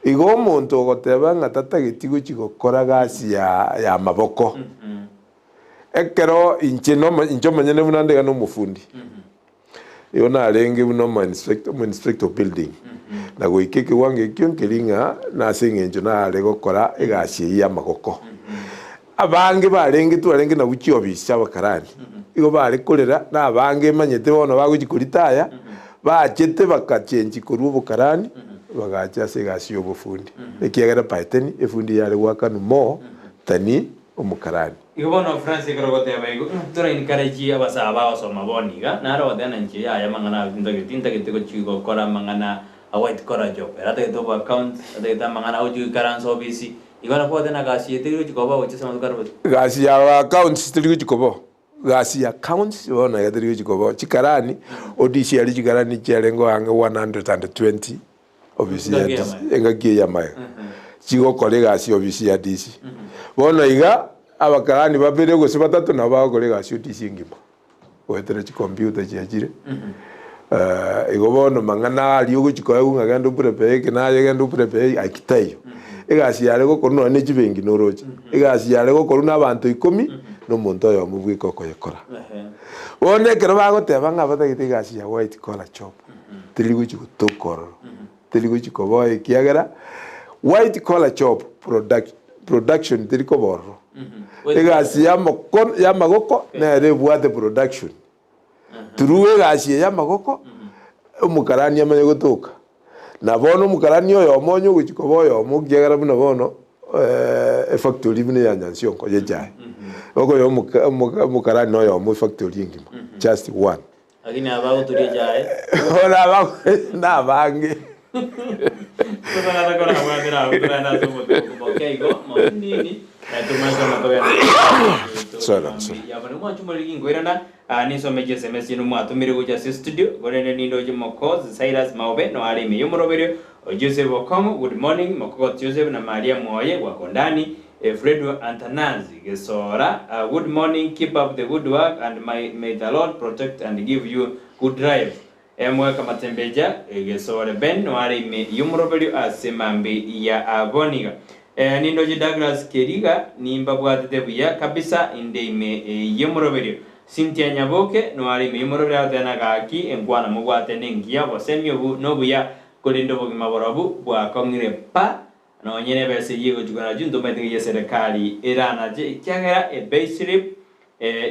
Igo omonto ogoteba ng'a tatageti gochi gokora gasi ya ya amaboko, ekero inche nomo inche omonyene buna nde iga na omofundi. Igo narenge buna omo-inspector, omo-inspector of building, na goika ekewango ekio nkeri ng'a nase eng'encho nare gokora egasi eyio y'amagoko. Abange barenge twarenge nabwo chiofisi chi'abakarani, igo bare korera, na abange manyete bono bagochia koritaya, bachete bakachenchi korwa obokarani, bagacha ase egasi y'obofundi, ekiagera by then efundi yare goakanwa more than omokarani. Igo bono Francis ekero ogoteba igo, ng'a tora encourage abasae bagosoma bono iga, naro ogoteba ng'a inche yaya amang'ana aye tintageti, ntagete gochia gokora amang'ana a white collar job. Ere atagete obo account, atagete amang'ana agochia goikaransa ofisi, igo nabo ogoteba ng'a gasi eye teri gochia koba gochia ase amatuko are bosio. Gasi ya accounts teri gochia koba oo, gasi ya accounts bono iga teri gochia koba oo. Chikarani, odisi aria chikarani chiarenge ang'e 120 Ofisi ya DC, engaki eye y'amaega, chigokora egasi ofisi ya DC. Bono iga, abakarani babere gose batato nabo bagokora egasi o DC engima, goetera chikompiuta chiachire. Igo bono mang'ana aria ogochi koegwa ng'a genda oprepare eke naye genda oprepare eke, aki taiyo. Egasi yare gokorwa nonya ne chibenki noroche, egasi yare gokorwa na abanto ikomi, na omonto oyomo bweka okoyekora. Bono ekero bagoteba ng'a batagete egasi ya white collar job, Teri gochi gotoka ororo, teri gochi koba oo ekiagera white collar job product production teri koba ororo. Egasi ya omokono ya amagoko nere ebwate production. Through egasi eye ya amagoko, omokarani amanye gotoka. Na bono omokarani oyomo onye ogochi koba oyomo ekiagera buna bono efactory buna eya Nyansiongo ya echae, okonya omoka omoka omokarani noyomo efactory engima, just one. Lakini aba bagoturia echae. Bono aba nabange. Totarara korabwatera abwo toragende ase obotuko boke igo mosinini tumase togende Sorry, sorry. yabone mwanche omoriri ginkoirana ah, ninsome chiSMS chino mwatomire gocha ase studio korende nindoche Mokozi Cyrus Maobe noare ime y'omoroberio Joseph Okong'o good morning Mokogot Joseph na Maria Mwoye Gwakondani Fredo Antanazi Gesora good morning keep up the good work and my may the Lord protect and give you good drive Mweka Matembeja Gesore Ben noare ime yomoroberio ase mambi ya aboniga Nindoche Douglas Keriga nimbabwatete buya kabisa inde ime yomoroberio Cynthia Nyaboke noare ime yomoroberio agoteba gaki enkwana mobwate nengiya obosemi obu nobuya korende obogima borobu bwakong'ire pa Nonye nebesa eyio egochikwa nachio ntomaete ng'a y'eserekari eranache, ekiagera epayslip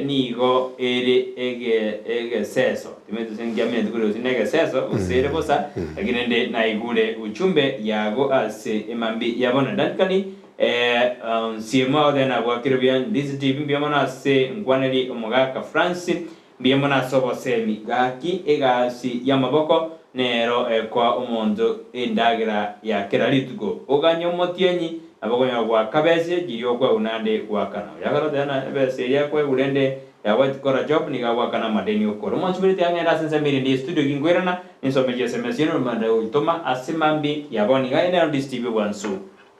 nigo ere ege egeseso. Timanyeti gose nkiamenyeti kore gose negeseso gose ere bosa, lakini rende naigure uchumbe yago ase emambia ya bono. Duncan Nsiemo agoteba nabwakire buya Ndizi TV mbuya mono ase nkwaneri omogaka Francis Mbuya mono ase obosemi. Gaki egasi y'amaboko nero ekoa omonto endagera ya kera rituko. Oganye omotienyi, nabo okonyora goaka bese chiria okoegwa naende goakana. Oria akarotera na ebesa eria akoegwa rende ya white collar job nigo agoakana amadeni okore. Omwanchi tiga ng'ende ase ensemo erinde ye studio ginkoirana ninsome chiSMS chiane nomanyete gochitoma ase mambia ya bono iga. Eye nero DCTV obwansu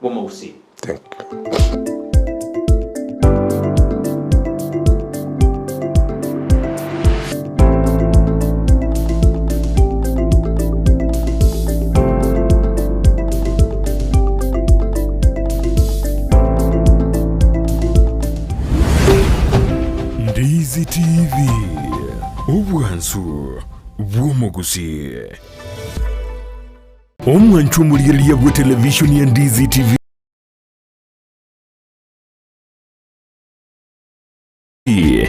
bw'omogusii. Thank you. Ndizi TV, obwansu bw'omogusii. Omwancho omorigereria bwe televishoni ya Ndizi TV.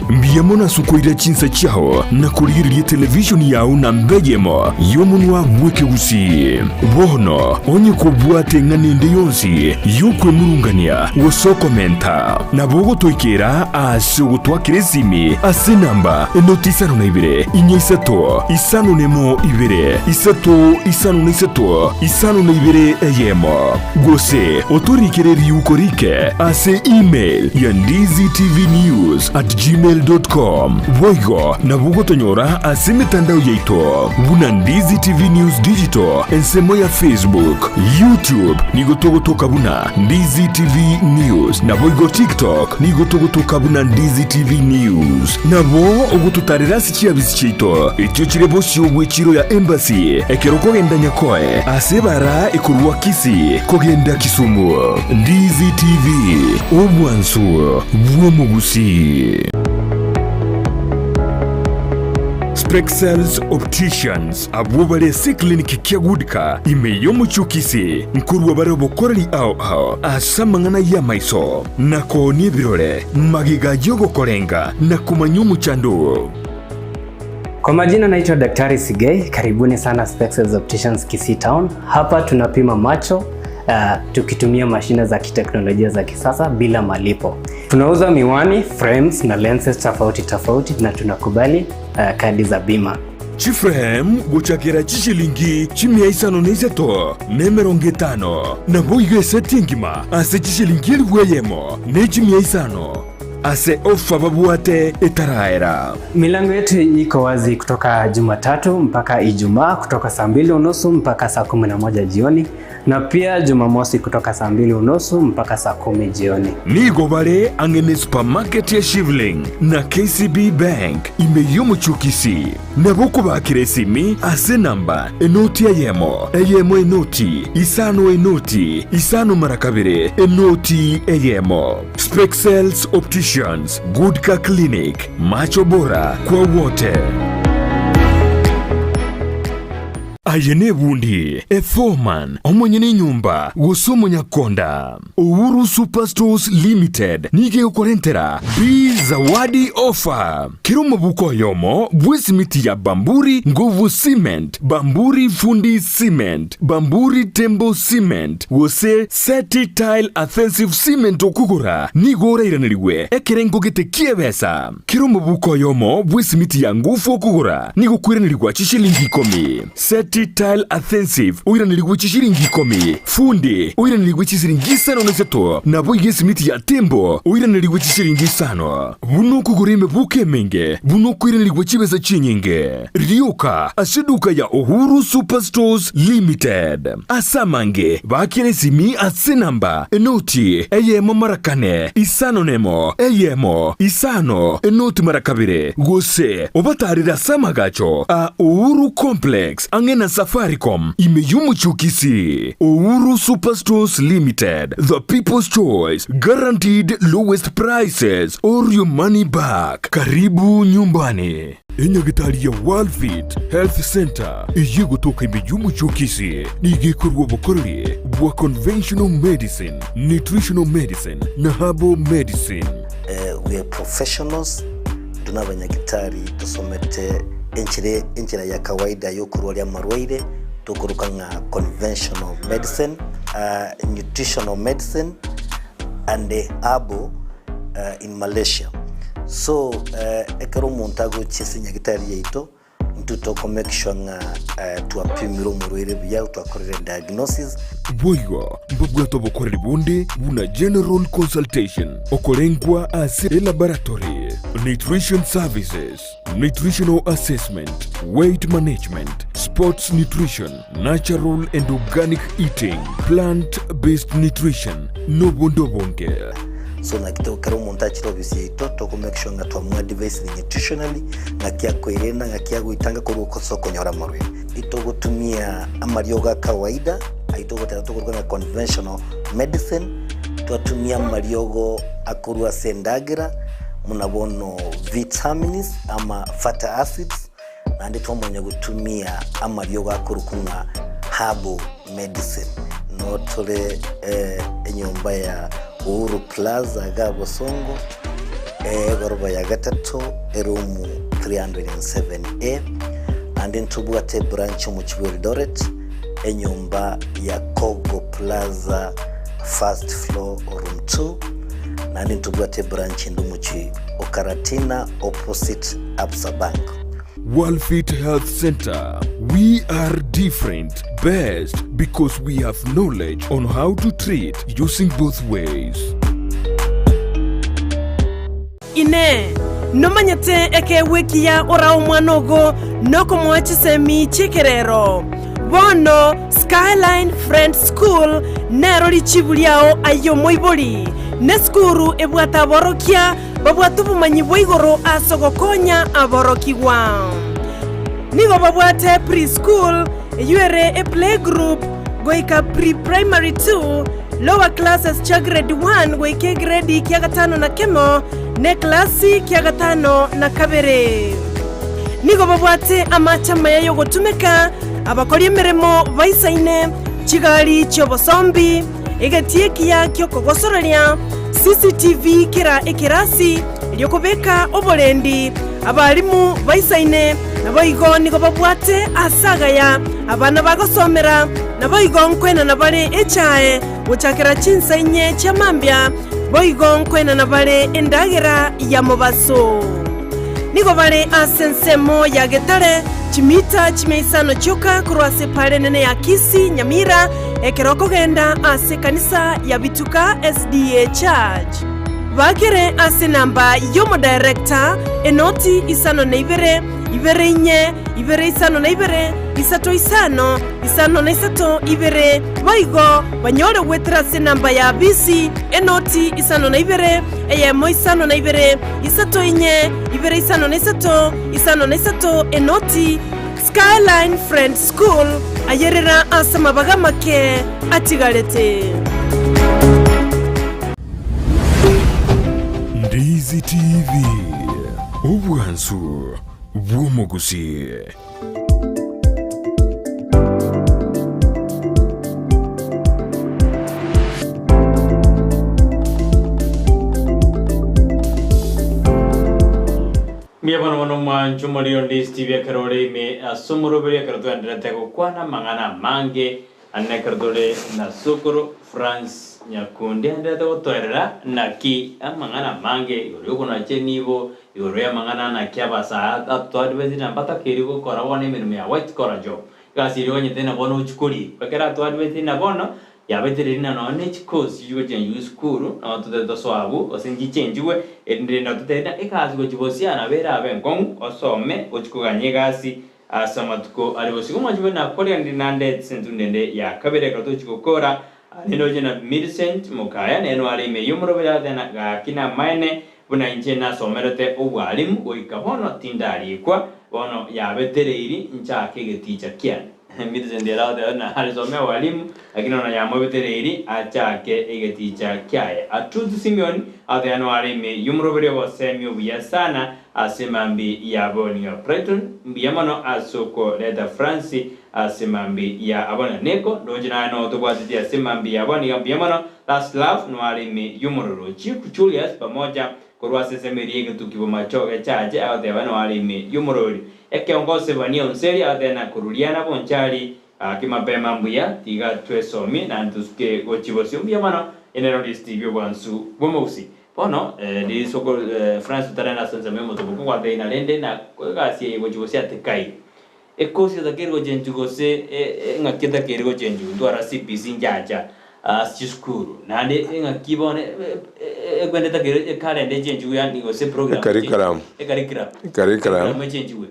Mbuya mono ase okoira chinsa chiao na korigereria televishoni yao namba eyemo y'omonwa bw'ekegusii. Bono onye kobwate eng'ana ende yonsi y'okwemurungania gose okomenta, nabo ogotoikera ase ogotwakera esimi ase enamba enoti isano na ibere, inya isato, isano nemo ibere, isato isano na isato, isano na ibere eyemo. Gose otorikere riuko rike ase email ya ndizitvnews@gmail.com. Boigo nabo ogotonyora ase emetandao yaito buna Ndizi TV News Digital ensemo ya Facebook, YouTube nigo togotoka buna Ndizi TV News naboigo TikTok nigo togotoka buna Ndizi TV News. Nabo ogototarera ase chiabisi chiaito echio chire bosio bw'echiro ya Embassy ekero okogenda Nyakoe ase ebara ekorwa Kisii kogenda Kisumu. Ndizi TV, obwansu bw'omogusii. Spexels Opticians abwo bare ase eclinic kia Goodka ime y'omochie o Kisii nkorwa bare obokoreri ao ao ase amang'ana y'amaiso na koonia ebirore magega y'ogokorenga na komanya omochando oo. Kwa majina naitwa Daktari Sigei, karibuni sana Spexels Opticians Kisii Town. Hapa tunapima macho tukitumia mashine za kiteknolojia za kisasa bila malipo. Tunauza miwani, frames na lenses tofauti tofauti na tunakubali kadi za bima. Chiframe gochakera chishilingi chimia isano na isato na emerongo etano, naboigo eseti engima ase chishilingi elifu eyemo ne chimia isano, ase ofa babwate etaraera. Milango yetu iko wazi kutoka Jumatatu mpaka Ijumaa kutoka saa 2:30 mpaka saa 11 jioni na pia Jumamosi kutoka saa 2:30 mpaka saa 10 jioni. Nigo bare ang'e ne supermarket ya Shivling na KCB Bank ime y'omochie o Kisii. Nabo okobakera esimi ase enamba enoti eyemo, eyemo enoti, isano enoti, isano mara kabere, enoti eyemo. Spexels Opticians, Good Car Clinic, Macho Bora kwa wote. Aye nebundi, eforeman, omonyene enyomba, gose omonyakonda. Uhuru Super Stores Limited nigo egokorentera Bi Zawadi Offer. Kera omobuko oyomo bw'esimiti ya Bamburi Nguvu Cement, Bamburi Fundi Cement, Bamburi Tembo Cement, gose Seti Tile Adhesive Cement okogora nigo orairanerigwe ekerengo gete ki'ebesa. Kera omobuko oyomo bw'esimiti ya Nguvu okogora nigo okoiranerigwa chishilingi ikomi. Seti Tile Adhesive oiranerigwe chishilingi ikomi. Fundi oiranerigwe chisiringi isano na isato, naboigo esimiti ya Tembo oiranerigwe chishilingi isano. Buna okogora emebuko emenge, buna okoiranerigwa chibesa chinyinge. Rioka ase eduka ya Uhuru Super Stores Limited. Ase amange, baakera esimi ase enamba enoti eyemo mara kane, isano nemo, eyemo, isano, enoti mara kabere, gose obatarere ase amagacho a Uhuru Complex ang'e na Safaricom ime y'omochie o Kisii. Uhuru Super Stores Limited, the people's choice, guaranteed lowest prices or your money back. Karibu nyumbani. Enyagitari ya Worldfit Health Center eyio egotoka ime y'omochie o Kisii nigo ekorua obokoreri bwa conventional medicine, nutritional medicine na herbal medicine. We are professionals, intwe nabanyagitari tosomete enchera enchera ya kawaida yokorwaria amarwaire tokoroka ng'a conventional medicine, nutritional medicine and herbal in Malaysia. So ekero omonto agochia ase enyagitari yaito, intwe toko make sure ng'a twapimire omorwaire buya, twakorire diagnosis. Boigo mbabwate obokoreri bonde buna general consultation, okorengwa ase elaboratory, nutrition services, nutritional assessment, weight management, sports nutrition, natural and organic eating, plant based nutrition, nobonde obonge. So naki to ekero omonto achire ofisi yaito toko make sure ng'a twamoadvisire nutritionally, ng'aki akoerenda, ng'aki agoitanga korwa ase okonyora amarwaire. Itogotumia amariogo a kawaida, ayio togoteba tokoruga ng'a conventional medicine, twatumia amariogo akorwa ase endagera, buna bono vitamins ama fatty acids, naende twamanya gotumia amariogo akorokwa ng'a herbal medicine. Noo tore enyomba ya Uhuru Plaza iga Bosongo. Egoroba ya gatato, eroom 307A, naende ntobwate ebranch omochie bwa Eldoret, enyomba ya Kogo Plaza first floor room 2, naende ntobwate ebranch ende omochie o Karatina opposite Absa Bank. Worldfit Health Center, We are different, best because we have knowledge on how to treat using both ways. Inee! Nomanyete ekeegwa ekiya orae omwana ogo nokomoa chisemi chi'ekerero? Bono Skyline Friends School nero richibu riao aye omoibori. Nesukuru ebwate aborokia babwate obomanyi bwa igoro ase ogokonya aborokigwa. Nigo babwate pre-school, eyio ere eplaygroup, goika pre-primary 2, lower classes chia grade 1 goika egredi kia gatano na kemo, na eklasi kia gatano na kabere. Nigo babwate amache amaya y'ogotumeka, abakori emeremo baisaine, chigari chi'obosombi, Egetii ekiya gi'okogosoreria, CCTV kera ekerasi, erio kobeka oborendi abalimu baisaine, naboigo nigo babwate aase agaya abana bagosomera, naboigo nkoenana bare echae gochakera chinsa inye chia mambia, boigo nkoenana bare endagera ya mobaso. Nigo bare ase ensemo ya Getare, chimita chimia isano chioka korwa ase epaara enene ya Kisii, Nyamira, ekero okogenda ase ekanisa ya Bituka SDA Church. Bakere ase enamba y'omodirector, enoti isano na ibere, ibere inye, ibere isano na ibere, isato isano, isano na isato ibere, boigo banyore goetera ase enamba ya bisi, enoti isano na ibere, eyemo isano na ibere, isato inye, ibere isano na isato, isano na isato, enoti, Skyline Friends School, ayerera ase amabaga amake atigarete. Ndizi TV, obwansu bw'omogusii. Mbuya bono bono omwancho omoriri onde Steve ekero ore ime ase omoroberi ekero twenderete gokwana amang'ana amange ande ekero tore na sokoro France Nyakundi aenderete gotoerera naki amang'ana amange igoro yokonacha enibo igoro y'amang'ana naki abasae atwadvisire na mbatakeiri gokora bono emeremo ya white collar job egasi eria oganyete na bono ochie korikwa ekero atwadvisire na bono Yabetereiri na nonya ne chikosi chigochenchigwa esukuru, nabo totebe tosoe abwo, gose nchichenchigwe, erinde rende ototebie ng'a egasi gochia bosio nabo erabe enkong'u, osome ochie koganya egasi ase amatuko are bosio. Omwanchi buna nakorire naende ase entundu ende ya kabere ekero tochia gokora, rende oche na Millicent mokaya, nere noare ime y'omoroberi agateba ng'a gaki namaene, buna inche nasomerete obwalimu goika bono tindarikwa, bono yabetereiri nchake egeticha kiane. Millicent ere agoteba buna arisome obwalimu, lakini bono yamobetereiri achake egeticha kiaye. Atruth Simeon agoteba noare ime y'omoroberi obosemi obuya sana ase mambi ya Bonia. Brighton mbuya mono ase okoreta France ase mambi ya abona. Neko ndoche naye noo tobwateti ase mambi ya Bonia mbuya mono. Last Love noare ime y'omororo. Chief Julius pamoja Korwa ase ensemo eria y'egetuki bomachoge echache agoteba noare ime y'omorori. Ekeongo Sebania Onseri agoteba na koruriana bonchari gaki mapema mbuya tiga twesomie naende tosuke gochia bosio mbuya mono enero ndisiti bi'obwansu bw'omogusii. Bono risoko France totarenda ase ensemo y'omotoboko gwateina rende na egasi eye gochia bosio atekai. Ekosi etakeire gochenchwa gose eng'aki etakeire gochenchwa ntwara CBC nchacha ase chisukuru naende eng'aki bono ekwende etakeire ekalenda echenchwe yaani gose eprogram Ecurriculum. ecurriculum Ecurriculum. echenchwe.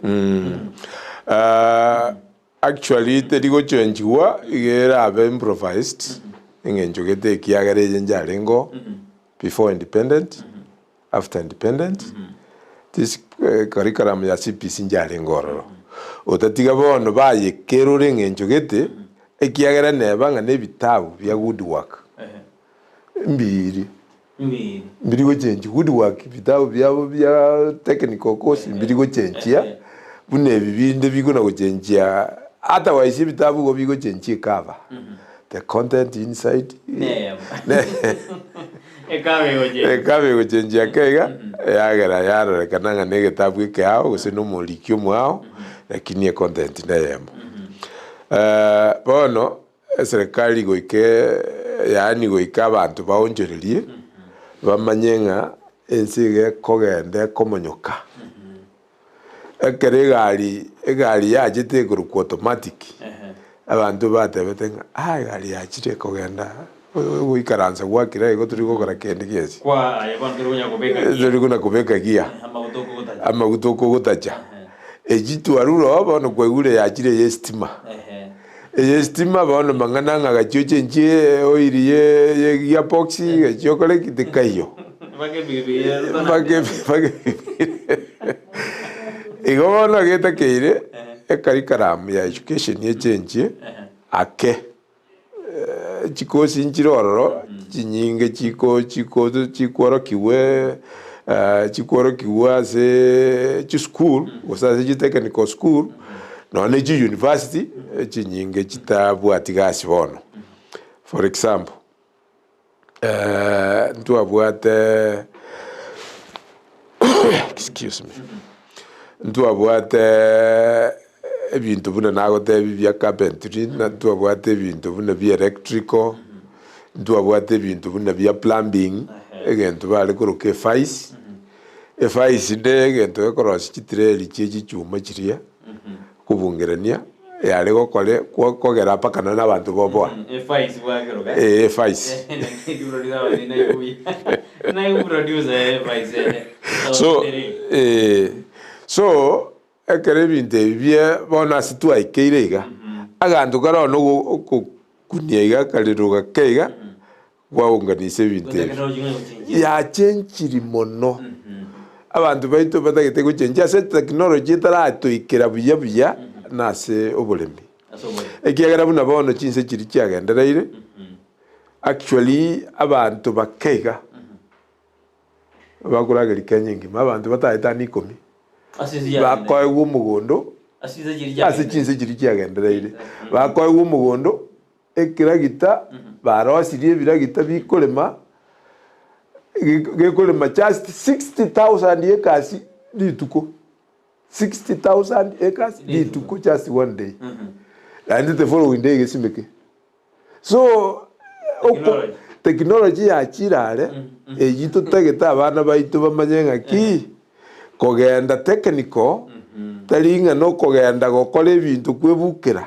Actually teri gochenchigwa iga erabe improvised eng'encho gete ekiagera eye njarenge oo before independent. After independence, this curriculum ya CBC njarenge ororo. Otatiga bono bayekerore eng'encho gete, ekiagera neba ng'a nebitabu bia good work mbiri mbiri gochenchia good work bitabu biabo bia technical course mbiri gochenchia buna ebi binde bikona gochenchia otherwise ebitabu igo bigochenchia ecover the content inside Ekabe egochenchia. Ekabe egochenchia ake iga. Yagera yarorekana ng'a negetabu ekeao gose na omoriki omoao, lakini econtent neyemo. Bono eserekari goika yaani goika abanto baonchorerie, bamanye ng'a ense iga ekogenda ekomonyoka. Ekero egari egari yachete ekorokwa automatic, abanto batebete ng'a ah egari yachire ekogenda goikaransa gwakire igo tori gokora kende gionsi. Kwa aye bono tori konya kobeka gear. Tori kona kobeka gear. Amaguta okogotacha. Amaguta okogotacha. Echi twarure oo bono kwaigure yachire eye estima. Eye estima bono mang'ana ng'a gachia ochenchie oil ye ye gear box gachia okore ki tikaiyo. Mpaka epikipiki mpaka mpaka epikipiki. Igo bono getakeire ecurriculum ya education echenchie ake. Chikosi nchire ororo chinyinge chiko chiko chikworokigwe chikworokigwe ase chisukuru gose ase chitechnical school nonya na chiuniversity chinyinge chitabwati gasi bono. For example, ntwabwate excuse me, ntwabwate ebinto buna nagotebia bia carpentry, na ntwabwate ebinto buna bia electrical, ntwabwate ebinto buna bia plumbing, egento bare koroka efaisi, efaisi ne egento gekorosia chitireri chie chichuma chiria, kobungerania, yare gokore kogera mpaka nonye na abanto boboa. Efaisi bwakeroka. Eh, efaisi. So, eh, so ekero ebinto ebi bie bono ase twaikeire iga, aganto kare ono ogokunia iga akarero gake iga, gwaunganisa ebinto ebi. Yachenchiri mono. Abanto baito batagete gochenchia ase technology etaratoikera buya buya nase oboremi. Ekiagera buna bono chinse chiria chiagendereire, actually abanto bake iga bakorageria Kenya engima, abanto bataetani ikomi bakoegwa omogondo ase chinse chiria chiagendereire, bakoegwa omogondo Ekiragita barosirie ebiragita bikorema gekorema just 60,000 acres rituko, 60,000 acres rituko just one day. Naende the following day gesimeke. So oko technology yachire are eyio totagete abana baito bamanye ng'aki Kogenda technical tari ng'a nokogenda gokora ebinto kwebukera,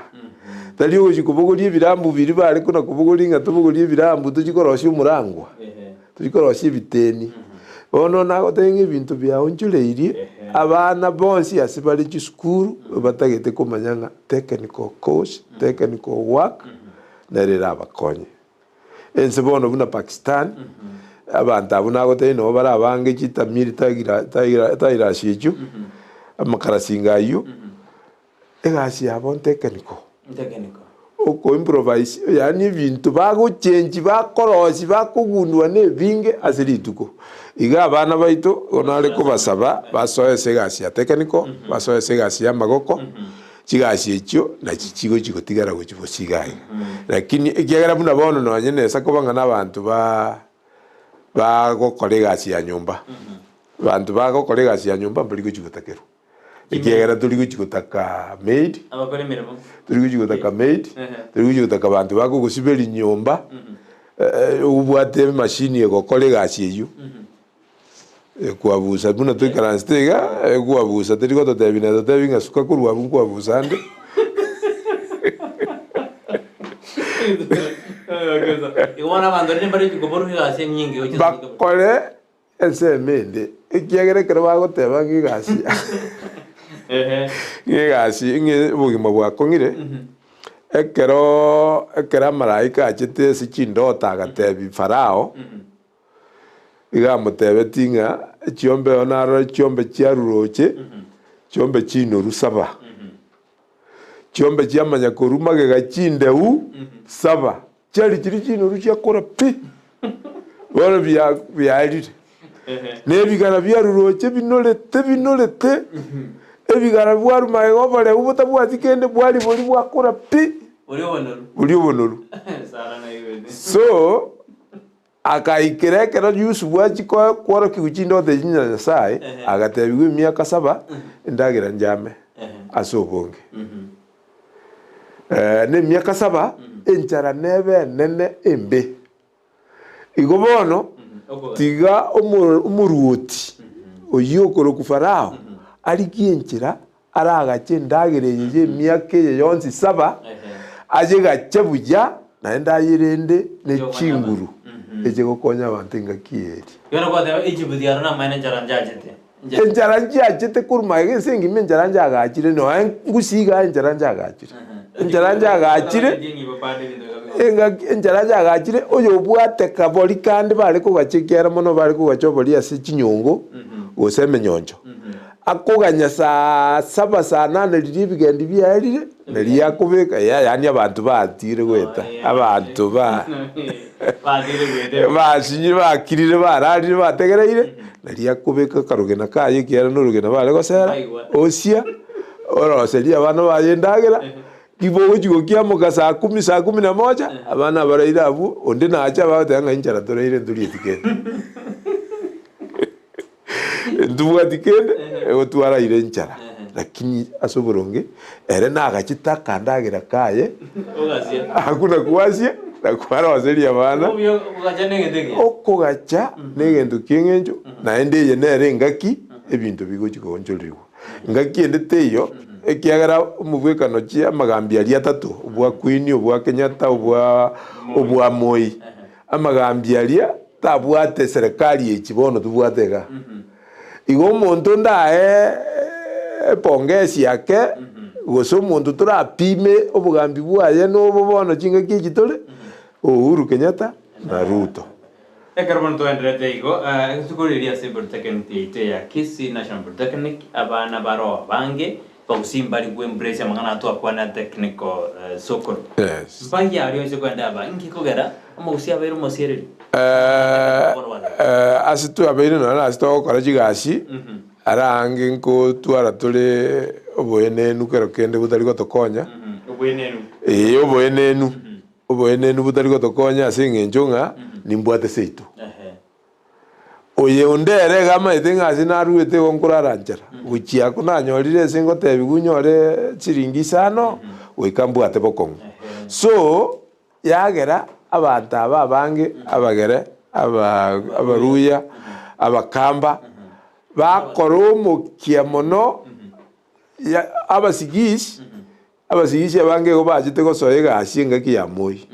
tari ogochia kobogoria ebirambu biria bare kona kobogoria ng'a tobogorie ebirambu tochie korosia omorangwa, tochie korosia ebiteni. Bono nagotebia ng'a ebinto biaonchoreirie abana bonsi ase bare chisukuru batagete komanya ng'a technical course, technical work, nere erabakonye. Ense bono buna Pakistan, abanto abwo nagotebia nabo bare abange chitamiri tagira tagira tairasi echio, amakarasinga ayio, egasi yabo ntekeniko. Oko improvise yaani ebinto bagochengi bakorosia bakogundua na ebinge ase rituko. Iga abana baito bono nare kobasaba basoe ase egasi ya tekeniko, basoe ase egasi ya amagoko. Chigasi echio nachi chigochia gotigara gochia bosio iga iga. Lakini ekiagera buna bono nonye nesa koba ng'a nabanto ba bagokora egasi ya nyomba, abanto bagokora egasi ya nyomba mbari gochia gotakerwa, ekiagera tori gochia gotaka maid, Abakora emeremo. tori gochia gotaka maid, tori gochia gotaka abanto bakogosiberia nyomba, obwate emashini egokora egasi eyio. Ekwabusa buna toikaransete iga, ekwabusa teri gototebia na totebi ng'a suka korwa abwo nkwabusa ande. Igo bono abanto rende mbare koborwa egasi enyinge gochia ase omoika. Bakore ensemo ende, ekiagera ekero bagoteba ng'a egasi ng'a egasi ng'a obogima bwakong'ire, ekeroo ekero amaraika achete ase chindoto agatebia Farao. Iga amotebetie ng'a chiombe oo narore chiombe chiaruroche, chiombe chinoru saba. Chiombe chiamanya korwa magega chindeu saba, chiari chiria chinoru chiakora pi, bono bia biarire. Na ebigara biaruroche binorete binorete, ebigara bwarwa magega oboreu botabwati kende bwari boria bwakora pi, Boria obonoru. boria obonoru. Sara naigwete. So. Agaikera ekero Yusufu achia kworokigwa chindoto echi na Nyasae, agatebigwa emiaka saba endagera njame ase obonge. Na emiaka saba enchara nebe enene embe. Igo bono tiga omoruoti oyio okorokwa Farao arigie enchera aragache endagera eye y'emiaka eye yonsi saba, ayegache buya, naende ayerende ne chinguru eche gokonya abanto engaki eye eria. Enchara nchiachete korwa magega ense engima enchara nchiagachire, nonya ngusi igaa enchara nchiagachire. Enchara nchiagachire, engaki enchara nchiagachire, oyobwate kabori kande bare kogacha ekiagera mono bare kogacha obori ase chinyongo gose emenyoncho. Akoganya saa saba saa nane riria ebigendi biaerire, nario akobeka ya yaani abanto batire goeta, abanto ba basinyire bakirire bararire bategereire, nario akobeka akarogena kaye ekiagera na orogena bare gosera, osia, oroseria abana baye endagera, ribo ogochia gokiamoka saa kumi saa kumi na moja, abana abaraire abwo, onde nache abagoteba ng'a inchara toraire ntorieti kende. Ntibwati kende, igo twaraire enchara, lakini ase oboronge ere nagachete akandagera kaye, hakuna kwasia na kwaroseria abana, okogacha negento ki'eng'encho, naende eye nere engaki ebinto bigochi koonchorerigwa. Engaki ende teiyo, ekiagera omobwekano chi amagambi aria atato, obwa Queen, obwa Kenyatta, obwa obwa Moi. Amagambi aria tabwate serikali echi bono tobwate iga. Igo omonto ndae epongesi ake gose omonto torapime obogambi bwaye nobo bono chingaki echi tore, Uhuru Kenyatta na Ruto. Ekero bono togendererete igo, rituko riria ase Polytechnic yaito ya Kisii National Polytechnic, abana baroo abange Bagusii mbari gwembrace amang'ana aya twakwana technical sokoro. Yes. Mbaye aria onsi kwenda aba inki kogera omogusii abeire omosiereri? Ase twabeire nonya nase togokora chigasi, ara ange nkotwara tore oboenenu kero kende botari gotokonya. Oboenenu. Ee oboenenu, oboenenu botari gotokonya ase eng'encho ng'a nimbwate seito. Oye onde ere iga amaete ng'a ase naruete igo nkorara nchara, gochia ako nanyorire ase ngotebigwa nyore chiringi isano, goika mbwate bokong'u. So, yagera abanto aba abange, abagere, aba abaruya, abakamba, bakora omokia mono, ya abasigisi, Abasigisi abange igo bachete gosoa egasi engaki ya moi,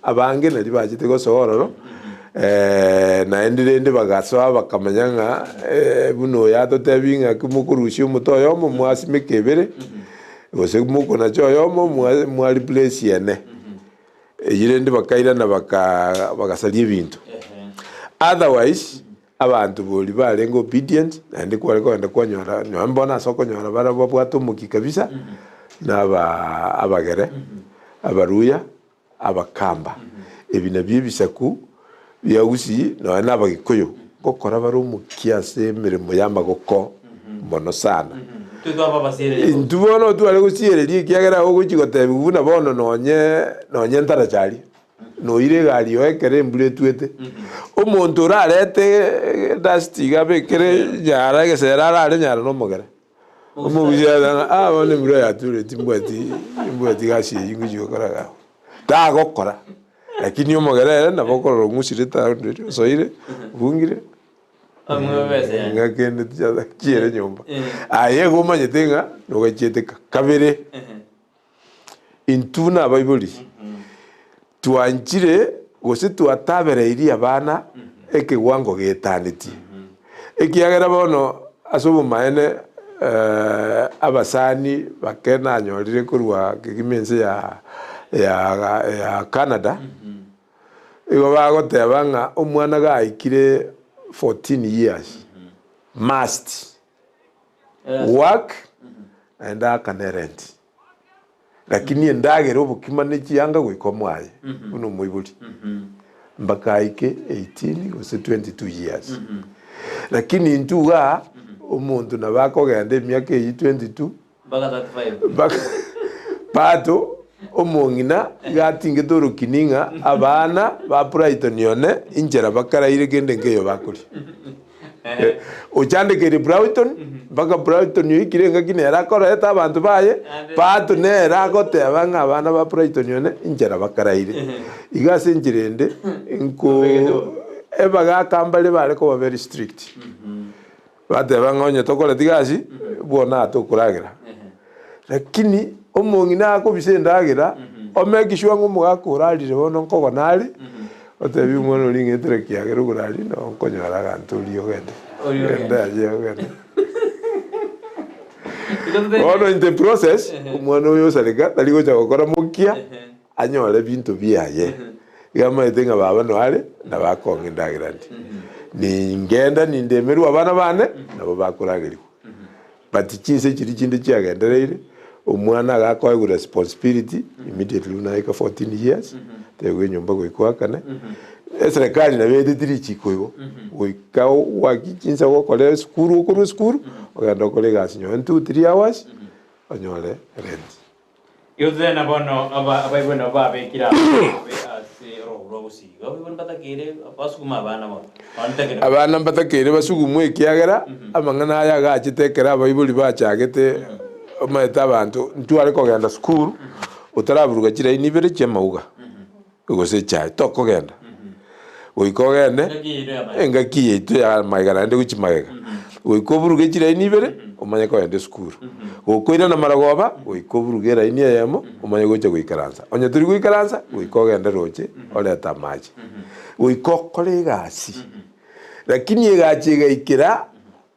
abange nario bachete gosoa ororo, naende rende bagasoa bakamanya ng'a buna oyo atotebi ng'a ki mokorusia omote oyomo mwasimeka ebere, gose mokonacha oyomo mwa mwa replace ene. Eyio rende bakairana baka bagasaria ebinto. Otherwise. Abanto boria barenge obedient, naende kware kogenda kwanyora nonya mbono ase okonyora barabwo babwate omokia kabisa, na aba abagere, abaruya, abakamba. Ebi nabio ebisaku bia gusii nonya na abagikuyu, ngokora bare omokia ase emeremo ya amagoko mono sana. Intwe bono tware gosiereria ekiagera ogochia gotebiwa buna bono nonye nonye ntaracha aria. Noire egari oo ekero embura etwete, omonto orarete edust iga abekere nyara egesera arare nyara nomogere. Omogusi aye ng'a ah bono embura yature timbwati timbwati gasi eywo ngochi gokora iga abwo. Tagokora, lakini omogere ere nabo okorora ong'usire etown eria osoire, obungire, ng'a kende tichiere nyomba. Aye igo omanyete ng'a nogachiete kabere. Intwe buna abaibori twanchire gose twatabereirie abana ekewango getanetie, ekiagera bono ase obomaene abasani bake nanyorire korwa kegima ense ya ya ya Canada, igo bagoteba ng'a omwana gaikire 14 years must work naende aakane rent. Lakini endagera obokima ne chianga goika omwaye buna omoibori mpaka aike 18 gose 22 years. Lakini intwe igaa omonto nabo akogenda emiaka eyio 22 Mpaka 35. mpaka bado. Omong'ina iga atingete orokini ng'a abana ba Brighton one inchera bakaraire kende nkeiyo bakoria. Ochandekeire Brighton mpaka Brighton oikire engaki nere akoreta abanto baye pato nere agoteba ng'a abana ba Brighton one inchera bakaraire. Iga ase enchera ende nko ebagaka mbare bare koba very strict. Bateba ng'a onye tokoreti gasi, bono aa tokoragera. Lakini omong'ina akobisa endagera, o make sure ng'a omogaka orarire bono nkogona are, otebi omwana oria ng'a etera kiagera okoraria noo nkonyora aganto oria ogende. Oria ogende. Ogende aye ogende. Bono in the process, omwana oyo osareka tari gocha gokora mokia, anyore ebinto biaye. Iga amaete ng'a baba noyo are, nabo akong'a endagera ndie. Ningenda nindemerwe abana bane, nabo bakoragerigwa. But chinse chiria chinde chiagendereire, omwana agakoegwa responsibility immediately buna aika 14 years, ategwe enyomba goika oakane, eserekari nabo yaeteti richiko igo, goika gwaki chinsa gokora esukuru okorwa esukuru, ogende okore egasi nonye 2, 3 hours, onyore rent. Gose bono abaibori nabo babekire amabe ase orogo rwa gusii. Igo abaibori mbatakeire basugume abana bono. Abana mbatakeire basugumwe ekiagera amang'ana aya agachete ekero abaibori bachagete omanyete abanto ntware kogenda sukuru otaraburuga chiraini ibere chi'amauga gose echae tokogenda. Goika ogende engaki yaito ya magega naende gochia magega, goika oburuge chiraini ibere omanye kogenda esukuru. Gokoirana marogoba goika oburuge eraini eyemo omanye gocha goikaransa. Onye tori goikaransa goika ogende roche orete amache. Goika okore egasi. Lakini egacha egaikera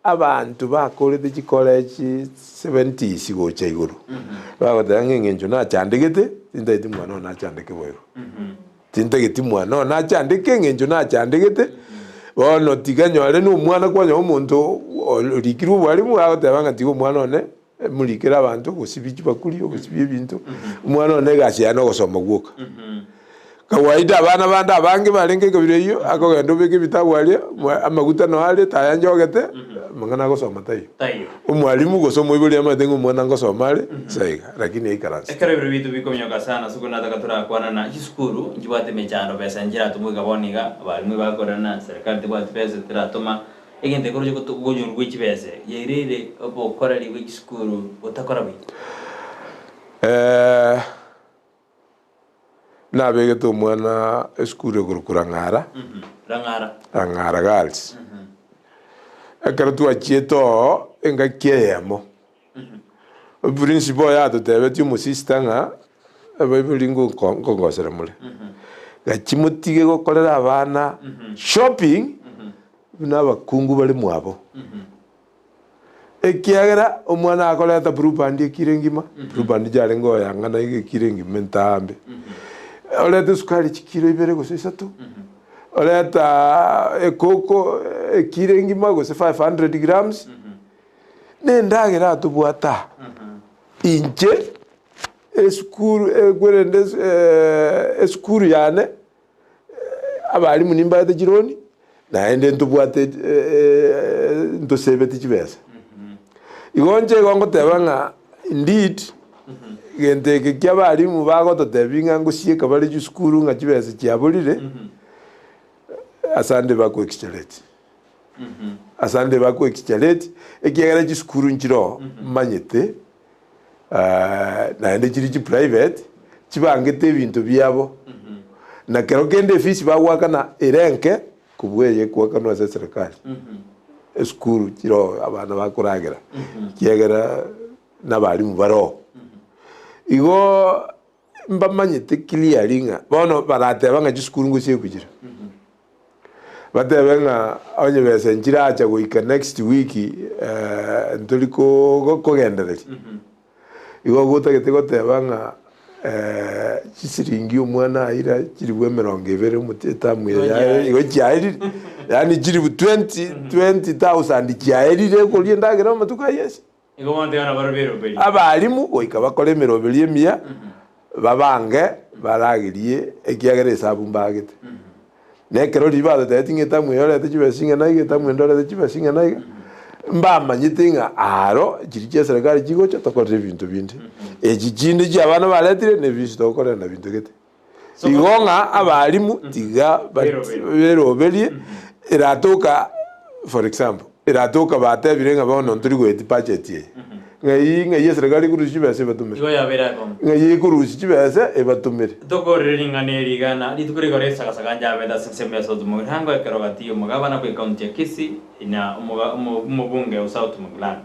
abanto bakorete chicollege seventies gocha igoro, bagoteba ng'a eng'encho nachandegete tintageti mwana one nachandeke boigo. Tintageti mwana one achandeke engencho nachandegete, bono tiga nyore na omwana kwanyora omonto orikirwe obwarimu agoteba ng'a tiga omwana one morikere abanto ogosibia chibakuri, ogosibia ebinto, omwana one egasi yaye nogosoma gwoka. Kawaida abana bande abange barenge ekabira eyio, akogenda obeke ebitabu aria, amaguta noo are, taya njogete, amang'ana agosoma taiyo. Taiyo. Omwalimu gose omoibori amanyete ng'a omwana ngosoma are, nse iga, lakini aikaranse. Ekero ebiro biaito bikominyoka sana ase okonataka torakwana na chisukuru nchibwate emechando besa nchiratomwe iga bono iga abalimu ebakorana serikali tebwati besa teratoma egento ekero oche konyorwa chibesa yairire obokoreri bwe chisukuru gotakora buya. Eh, nabegete omwana esukuru ekorokwa Rang'ara, Rang'ara. Rang'ara Girls. Ekero twachiete oo engaki eyemo, eprinciple oye atotebetie omosista ng'a abaibori ngonko nkongosera more, gachia motige gokorera abana shopping buna abakungu bare mwabo. Ekiagera omwana akoreta blue band ekiro engima, blue band chiarenge oyang'ana iga ekiro engima entambe. Orete esukari chikiro ibere gose isato, oreta ekoko ekiro engima gose 500 grams, na endagera atobwate aa. Inche esukuru ekwerende esukuru yane. Abalimu nimbaete chironi, naende ntobwate ntosebeti chibesa. Igo inche igo ngoteba ng'a indeed, egento eke kia abalimu bagototebia ng'a ngosieka bare chisukuru ng'a chibesa chiaborire, asande bako exaggerate. Asande bako exaggerate, ekiagera chisukuru nchiroo manyete. Naende chiria chiprivate chibangete ebinto biabo, na kero kende efees bagoakana ere enke kobua eye ekoakanwa ase eserekari. Esukuru chire oo abana bakoragera, ekiagera na abalimu bare oo. Igo mbamanyete clearly ng'a bono barateba ng'a chisukuru ngosiekwa chire. Batebe ng'a onye besa nchiracha goika next week ntori kogendereria. Igo gotagete goteba ng'a chisiringi omwana aira chilifu emerongo ebere omote etamu eye yaye igo chiaerire, yaani chilifu 20, 20,000 chiaerire koria endagera amatuko ayio ase. Igo bono tiga nabarobie eroberi. Abalimu goika bakore emeroberi emiya, babange baragerie, ekiagera esabu mbagete. Na ekero riria bagotebetie ng'a etamu eye orete chibesa ing'ana iga, etamu ende orete chibesa ing'ana iga, Mbamanyete ng'a aro chiria chia eserekari chigocha tokorere ebinto binde, echi chinde chia abana baretire nebinto togokorera na binto gete. Igo ng'a abalimu tiga beroberie eratoka for example, eratoka batebire ng'a bono ntori goetia budget eye, ng'ai ng'ai eserekari ekorusia chibesa ebatomere, Igo yabeire akong'u. ng'ai ekorusia chibesa ebatomere. Tokorire ring'ana eri iga na rituko rigoro esagasaga njabete ase ensemo ya South Mugirango ekero gati y'omogabana bw'ecounty ya Kisii na omobunge o South Mugirango.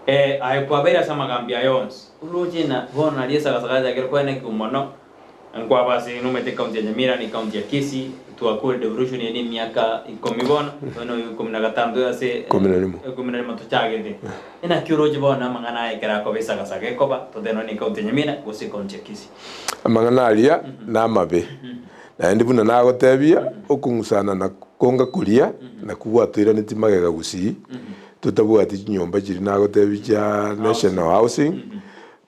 Ee, aye kwabeire ase amagambi aya onsi, oroche ng'a bono nario esagasaga yachakire koenekigwa mono. Nkwaba ase nomanyete ecounty ya Nyamira na ecounty ya Kisii, twakure devolution eye nemiaka ikomi bono, bono ikomi na gatano tore ase Ikomi na rimo. ikomi na rimo tochagete. Naki oroche bono amang'ana aya ekero akoba esagasaga ekoba, totebe nonya ecounty ya Nyamira gose ecounty ya Kisii. Amang'ana aria namabe, naende buna nagotebia, okong'usana na konga koria nakwo gwatoiranetie magega gusii, totabwati chinyomba chiria nagotebia chia National Housing,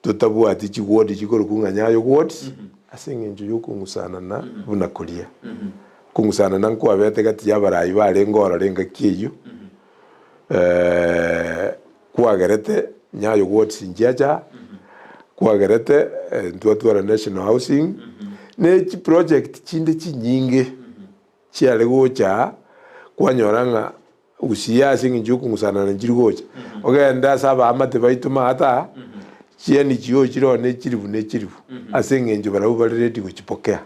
Totabwati chiwodi chikorokwa ng'a Nyayo wards ase eng'encho y'okong'usanana buna koria. Okong'usanana nkwabete gati y'abarai barenge ororo engaki eyio, kwagerete Nyayo wards nchiacha, kwagerete ntwatwara National Housing, ne chiproject chinde chinyinge chiare gocha aa, kwanyora ng'a Gusii ase eng'encho y'okong'usanana nchiri gocha. Ogende ase abaamate baito maate aa, chieni chio chire ne chilifu ne chilifu, ase eng'encho barabwo bare ready gochipokea.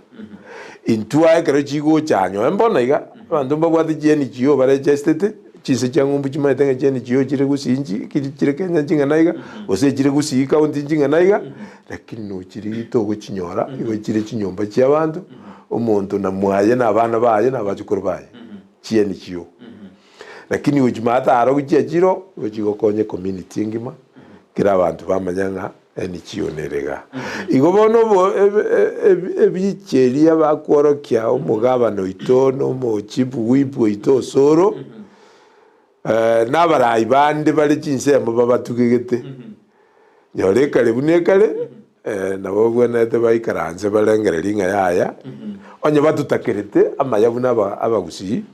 Intwe aa ekero chigocha aa nyowe mbono iga, abanto mbabwate chieni chio barechestete, chinse chia ng'umbu chimanyete ng'a chieni chio chire Gusii nchi kiri chire Kenya nching'ana iga, gose echire Gusii county nching'ana iga, lakini nochirigia togochinyora, igo chire chinyomba chia abanto, omonto na mwaye na abana baye na abachukuru baye. Chieni chio. Lakini gochia maate aro gochia chiro, igo chigokonya ecommunity engima, kera abanto bamanya ng'a NGO nere igaa. Igo bono obo ebicha eria bakworokia omogabana oito na omochief whip oito Osoro, na abarai bande bare chinsemo babatugegete, nyora ekare buna ekare, nabo babwenerete baikaranse barengererie ng'a yaya, onye batotakerete amaya buna aba abagusii,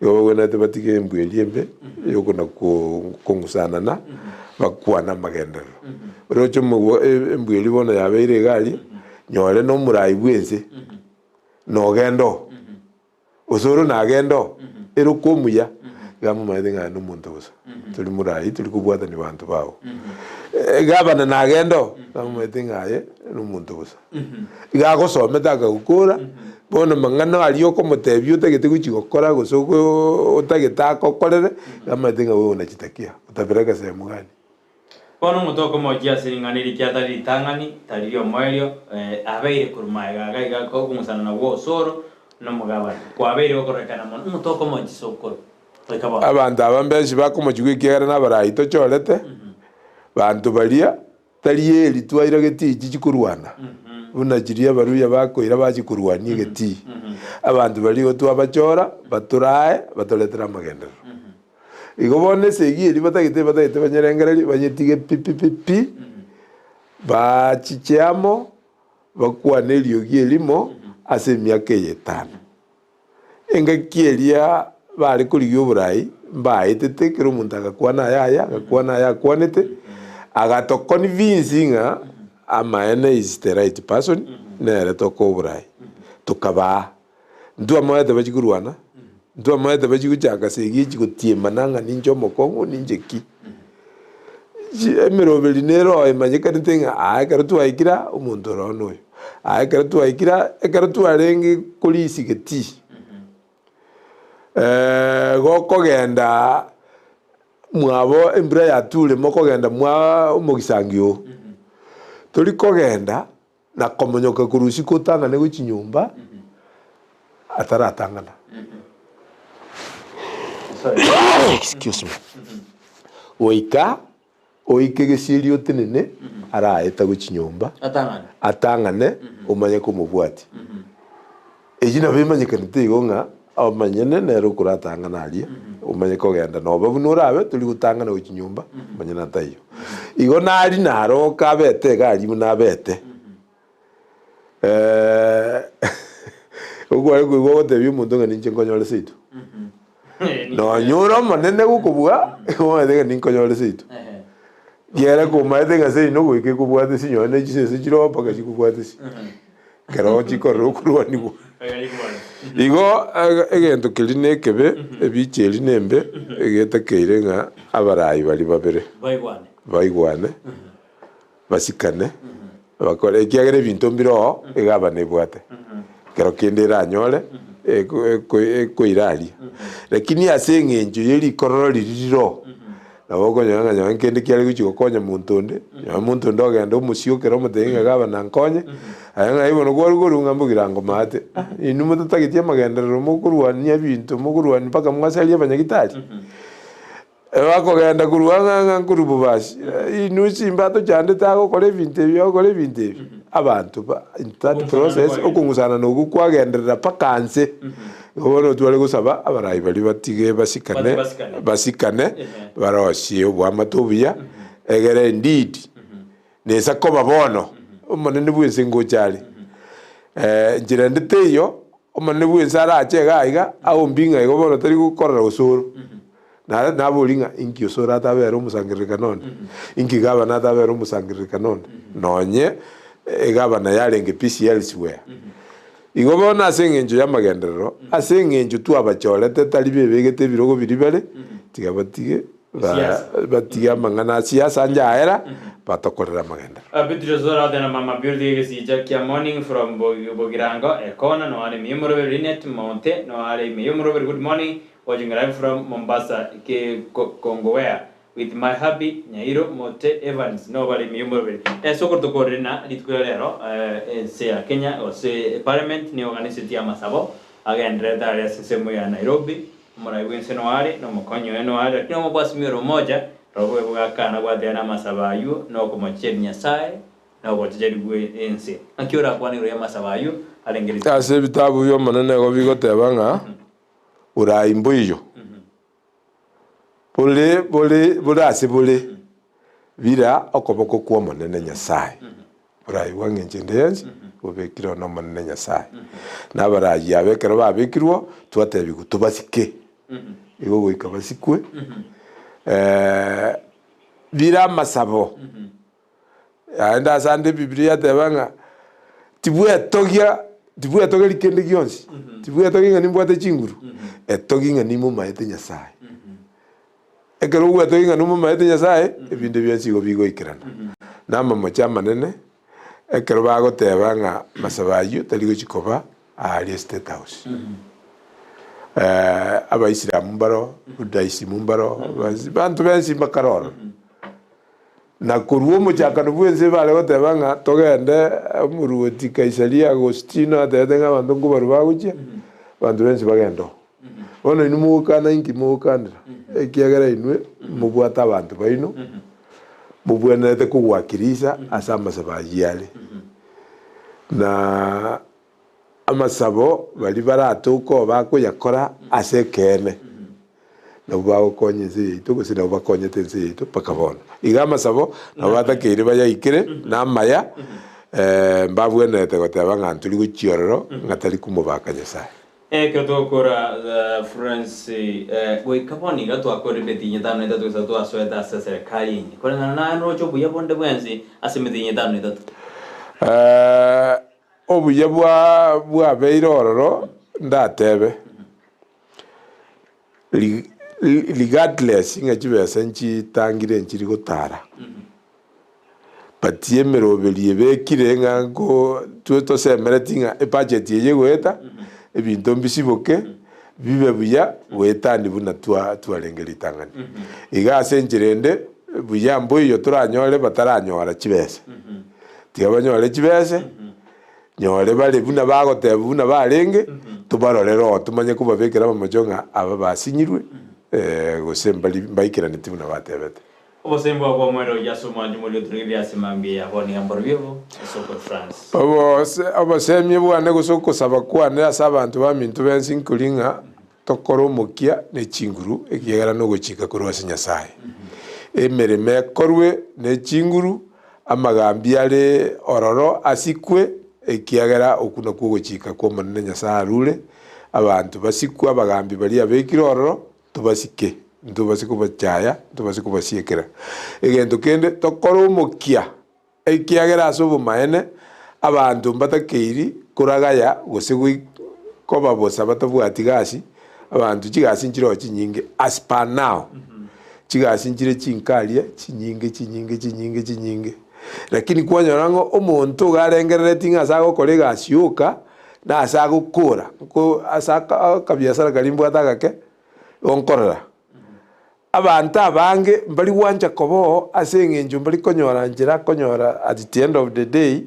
nigo babwenerete batige embwa eria embe yokona kong'usanana, bakwane amagenderero. Oroche omogwa embwa eria bono yabeire iga aria, nyore na omorai bwa ense, nogenda oo. Osoro nagende oo, ere okomuya, iga momanyete ng'a aye nomonto bosa, tori morai, tori kobwatania banto bao. Gavana nagende oo, iga momanyete ng'a aye nomonto bosa. Iga agosomete akagokora, bono mang'ana aria okomotebia otagete gochia gokora gose otagete agokorere, iga amanyete ng'a wewe unachitakia, utapeleka sehemu gani? Bono omonto okomochia ase ring'ana eri ekiagera tari ritang'ani, tari ri'omoerio, abeire korwa magega iga iga okong'usana gwa osoro na omogabane, kwabeire gokororekana mono. Omonto okomochia sokoro goika bono. Abanto aba mbensi bakomochigwa ekiagera nabarai tochorete, banto baria tari eri twaira getii chichi korwana, buna chiria abaruya bakoira bachia korwania egetii. Abanto baria igo twabachora, batorae, batoretere amagenderero. Igo bono esegi eria batagete batagete banyerengererie, banyetige pi pi pi pi, bachiche amo, bakwane eriogi erimo ase emiaka eye etano. Engaki eria bare korigia oborai, mbaetete, kera omonto agakwana ayaye, agakwana aya akwanete, agatoconvince ng'a amaene is the right person, nere tokoa oborai, tokabaa. Ntwamoete bachie korwana, ntwamoete bachie gochaka segi echi gotiemana ng'a ninche omokong'u ninche ki. Chi emeroberi nere oo emanyekanete ng'a aa ekero twaikire aa omonto ore oo noyo, aa ekero twaikire aa, ekero twarenge korisia getii, gokogenda mwabo embura yature mokogenda mwa omogisangio oo, tori kogenda. Na komonyoka korwa isiko otang'ane gochia nyomba ataratang'ana. Excuse me. Goika oike gesieri otenene araeta gochia nyomba Atang'ane. atang'ane omanye komobwatia. Eyio nabo emanyekanete igo ng'a omonyene nere okoratang'ana aria, omanye kogenda noba buna orabe tori gotang'ana gochia nyomba, omonyene ataiyo. Igo nari naroka abete iga aria buna abete, okware koigwa ogotebia omonto ng'a ninche nkonyore seito. Nonya ore omonene gokobua, omanyete ng'a ninkonyore seito. Kiagera komaete ng'a seino goika ekobwate ase nonye ne chisese chire oo mpaka chikobwate ase. Ekero chikorora okorwanigwa. Igo egento keria na ekebe, ebicha eria na embe, egetakeire ng'a abarai baria babere baigwane, basikane, bakore ekiagera ebinto mbire oo egavana ebwate, ekero kende eranyore eko- eko- ekoira aria. Lakini ase eng'encho ye rikororo riria rire oo, nabo okonyora ng'a nonye kende kiare gochia gokonya monto onde, nonye monto onde ogenda omosie okere omotebie ng'a gavana nkonye, aye ng'ai bono kwarwa korwa ng'a mbogirango maate, ah inwe motatageti amagenderero mokorwania ebinto mokorwania mpaka mwasaria abanyagitari. Bakogenda korwa ang'e ang'e nkorwa bobasi, inwe simba tochandete agokora ebinto ebi agokora ebinto ebi. Abanto ba in that process okong'usana na okwo kwagenderera mpaka nse. Igo bono tware gosaba abarai baria batige basikane, basikane, barosie oboamate obuya, egere indeed, nesa koba bono, omonene bwense ngocha are. Enchera ende teiyo, Omonene bw'ense arache iga iga, aombie ng'a igo bono tari gokorera osoro. Na naborie ng'a inki osoro atabere omosangererekano onde? Inki gavana atabere omosangererekano onde? Nonye egavana yarenge busy elsewhere. Igo bono ase eng'encho y'amagenderero, ase eng'encho twabachorete tari bebegete ebirogo biria bare, tiga batige Siasa. Batige amang'ana a siasa anche aera, batokorere amagenderero. Beatrice Orate na Mama Beauty egesicha kia morning from Bogirango Ekona no are ime yomoroberi Linet Monte no are ime yomoroberi good morning watching live from Mombasa Kongowea with my hubby Nyairo Mote Evans no bare ime yomoroberi ase okotokorere na rituko ria rero ense ya Kenya gose parliament nigo oganisetie amasabo agendererete aria ase ensemo ya Nairobi Omorai bw'ense noare, na omokonyi oye noare, lakini omobwasimi ore omocha, robo bobe bogakana gwateana namasabo ayio, na okomochecheria Nyasae, na obochecheri bw'ense. Naki orakwane igoro y'amasabo ayio arenge rituko? Ase ebitabu bi'Omonene nigo bigoteba ng'a borai mboiyo, bore bore bore ase bore bira okoboko kw'Omonene Nyasae. Boraigwe engencho ende yonsi, bobekirwe n'Omonene Nyasae. Na abarayia aba ekero babekirwe, twatebigwa tobasike, igo goika basikwe, bire amasabo. Naende ase ande Ebibilia yateba ng'a tibwetogia, tibwetogeria kende gionsi, tibwetogia ng'a nimbwate chinguru, etogie ng'a nimomaete Nyasae. Ekero ogwetogia ng'a nomomaete Nyasae, ebinto bionsi igo bigoikerana. Na amamocho amanene, ekero bagoteba ng'a masabo ayio tari gochia koba aaria State House. Abaisilamu mbaro, Buddhism mbaro, abanto bensi mbakare ororo. Na korwa omochakano bw'ense bare goteba ng'a togende omoruoti Kaisaria Agostino atebete ng'a abanto nkobarwa bagochia, abanto bensi bagende oo. Bono inwe mogokana inki mogokanera? Ekiagera inwe mobwate abanto baino, mobwenerete kogwakirisa ase amasabo ayio are. Na amasabo baria baratoke oo bakoyakora ase ekeene, nabwo bagokonya ense yaito gose nabwo bakonyete ense yaito mpaka bono. Iga amasabo nabo batakeire bayaikere na amaya, mbabwenerete goteba ng'a ntori gochia ororo ng'a tari komobaka Nyasae. Ekero togokora Florence, goika bono iga twakorire emetienyi etano na etato gose twasoete ase eserekari enye. Koreng'ana naye noroche obuya bonde bwensi ase emetienyi etano na etato? Obuya bwa bwabeire ororo ndatebe, regardless ng'a chibesa nchitangire nchiri gotara, But emeroberi ebekire ng'a nko twe tosemereti ng'a ebudget eye egoeta, ebinto mbisiboke, bibe buya goetani buna twa twarenge ritang'ani. Iga ase enchera ende, buya mboiyo toranyore bataranyora chibesa. Tiga banyore chibese, nyore bare buna bagoteba buna barenge, tobarore roho tomanye kobabekera amamocho ng'a aba basinyirwe, gose mbari mbaikeraneti buna batebete. Obosemia bwao bw'omoerio oyio ase omwancho moria otoregereria ase mambia ya bono iga mborobio obo, ase okwe France. Obosemia bwane gose okosaba kwane ase abanto baminto bensi nkori ng'a tokore omokia ne chinguru, ekiagera nogochika korwa ase Nyasae. Emeremo ekorwe ne chinguru, amagambi are ororo asikwe, ekiagera okwo nakwo ogochika kw'Omonene Nyasae arure. Abanto basikwe abagambi baria abekire ororo, tobasike, ntobase kobachaya, ntobase kobasiekera. Egento kende, tokore omokia, ekiagera ase obomaene abanto mbatakeiri koragaya gose koba bosa batabwati gasi, abanto chigasi nchiroo chinyinge as per now, chigasi nchire chinkaria chinyinge chinyinge chinyinge chinyinge. Lakini kwanyora ng'a omonto iga arengerereti ng'a ase agokora egasi yoka, na ase agokora, nko ase akabiasara karia mbwate agake, igo nkorora. Abanto abange mbari gwancha koba oo ase eng'encho mbari konyora nchera akonyora at the end of the day,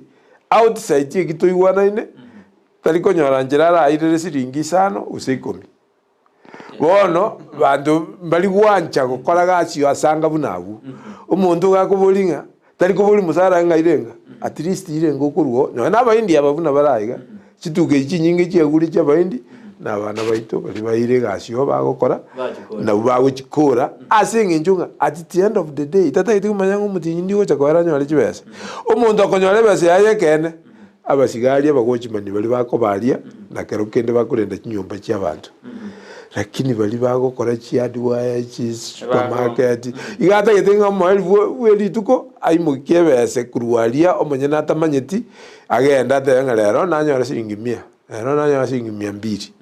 outside eki toigwanaine, tari konyora nchera arairere siringi isano gose ikomi. Bono banto mbari gwancha gokora gasi ase anga buna abwo. Omonto iga akoboria ng'a tari koboria mosara ng'a irenga, at least irenga okorwa oo, nonya na abaindi aba buna bare aiga, chituka echi chinyinge chiagure chia abaindi, na abana baito baria baire egasi oo bagokora, nabwo bagochikora ase eng'encho ng'a at the end of the day tatageti komanya ng'a omotienyi ndi ogocha koera anyore chibesa. Omonto okonyora ebesa yaye ekeene, Abasigari abagochimani baria bakobaria, na kero kende bakorenda chinyomba chi'abanto. Lakini baria bagokora chiadwaya, chisupermarket, iga atagete ng'a omoerio bwe rituko aimokie ebese korwa aria omonyene atamanyeti, agende atebe ng'a rero nanyore shilingi mia, rero nanyora shilingi mia mbili.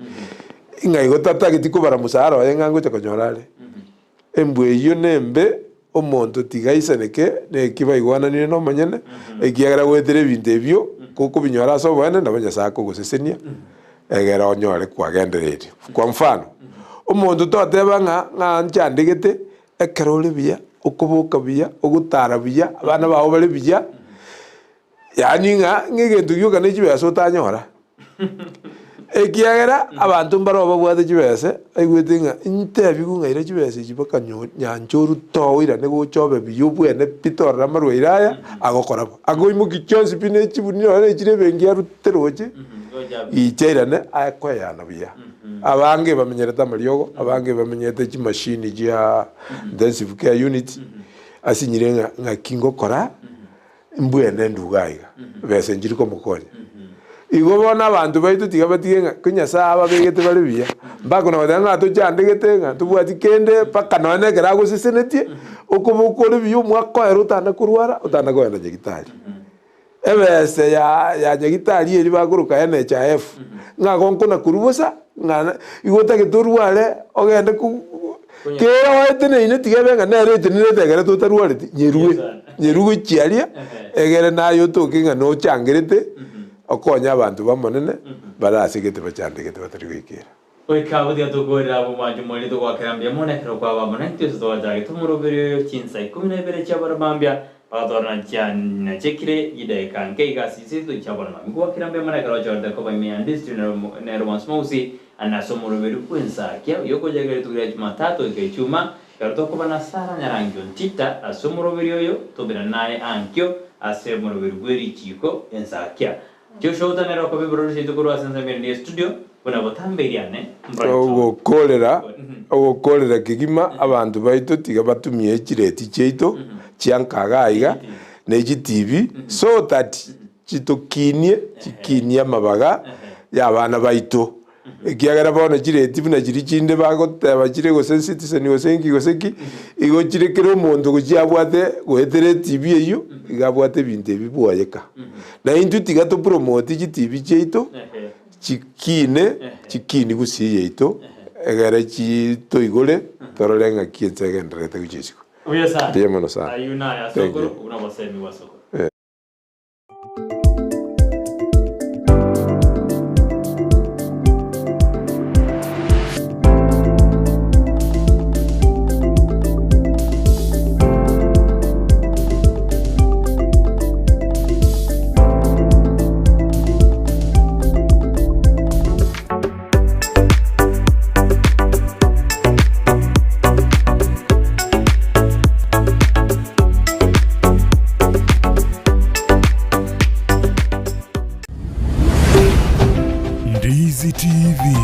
Ng'a igo tatageti kobara mosara oye ng'a ngocha konyora are. Embwa eyio nembe, omonto tiga aisaneke neki baigwananire nomonyene, ekiagera goetera ebinto ebio gokobinyora ase oboene, nabo Nyasae akogosesenia, egere onyore kwagendereire. Kwa mfano, omonto toteba ng'a ng'a nchandegete, ekero ore buya, okoboka buya, ogotara buya, abana bao bare buya, Yaani ng'a ng'egento gioka ne chibesa otanyora. Ekiagera abanto mbare babwate chibesa, aigwete ng'a intebigwe ng'a ira chibesa echi mpaka nyancha orute oo oirane gocha obe buya obwene pi torora amarwaire aya, agokora bo. Akoimokia chionsi pi ne chibuni nonya ne chire ebenki arute roche, gicha airane aye koeyana buya. Abange bamenyerete amariogo, abange bamenyete chimashini chia intensive care unit, asinyire ng'a ng'aki ngokora. Mbwene enduga aiga, besa nchiri komokonya. Igo bono abanto baito tiga batige ng'a ko Nyasae ababegete bare buya, mpaka na goteba ng'a tochandegete ng'a tobwati kende mpaka nonya na ekero agosesenetie, okoboka ore buya omwaka oere otana korwara, otana kogenda nyagitari. Ebesa ya ya nyagitari eria bakoroka NHIF, ng'a gonkona korwa bosa, ng'a igo otagete orware ogende ko kera oeteneine tiga ebe ng'a nere etenerete ekero totarwareti, nyerue. Nyerue gochia aria, egere naye otoke ng'a nochangerete, okonye abanto b'Omonene bare ase egete bachandegete batari goikera. Goika abwo tiga tokoorere abwo mwanche more togoakera mbuya mono ekero kwaba amo naintwe ase twachagete omoroberi oyo chinsa ikomi na ibere chia bono mambia mpaka twarora nachekire chidakika nke iga ase chinsa isatu chia bono mambia. Ngoakera mbuya mono ekero ochorete koba ime ya district nero bonsi mogusii ande ase omoroberi bw'ensakia oyio okochakera rituko ria Jumatatu goika Ijumaa Ekero tokoba na Sara nyarangio ntita ase omoroberi oyo, tobera naye ankio ase omoroberi bwe richiiko ensakia. Joshua otanere okoba ebirorio chiaito korwa ase ensemo erinde ye studio, buna botambe eriane Brighton. Ogokorera, ogokorera kegima abanto baito tiga batumie chireti chiaito chia nkaga aiga ne chitibi so that chitokinie chikinie amabaga ya abana baito. Ekiagera bono chireti buna chiria chinde bagoteba chire gose citizen gose nki gose ki, igo chire kera omonto gochia abwate goetera etibi eyio, iga abwate ebinto ebi bwoyeka. Na intwe tiga to promote chitibi chiaito, chikine, chikini gusii yaito, egere chi toigore torore ng'aki ense egendererete gochia isiko. Buya sana. Mbuya mono sana. Ayio naye Thank asokoro, you. obwo nobosemi bwa sokoro. Ndizi TV.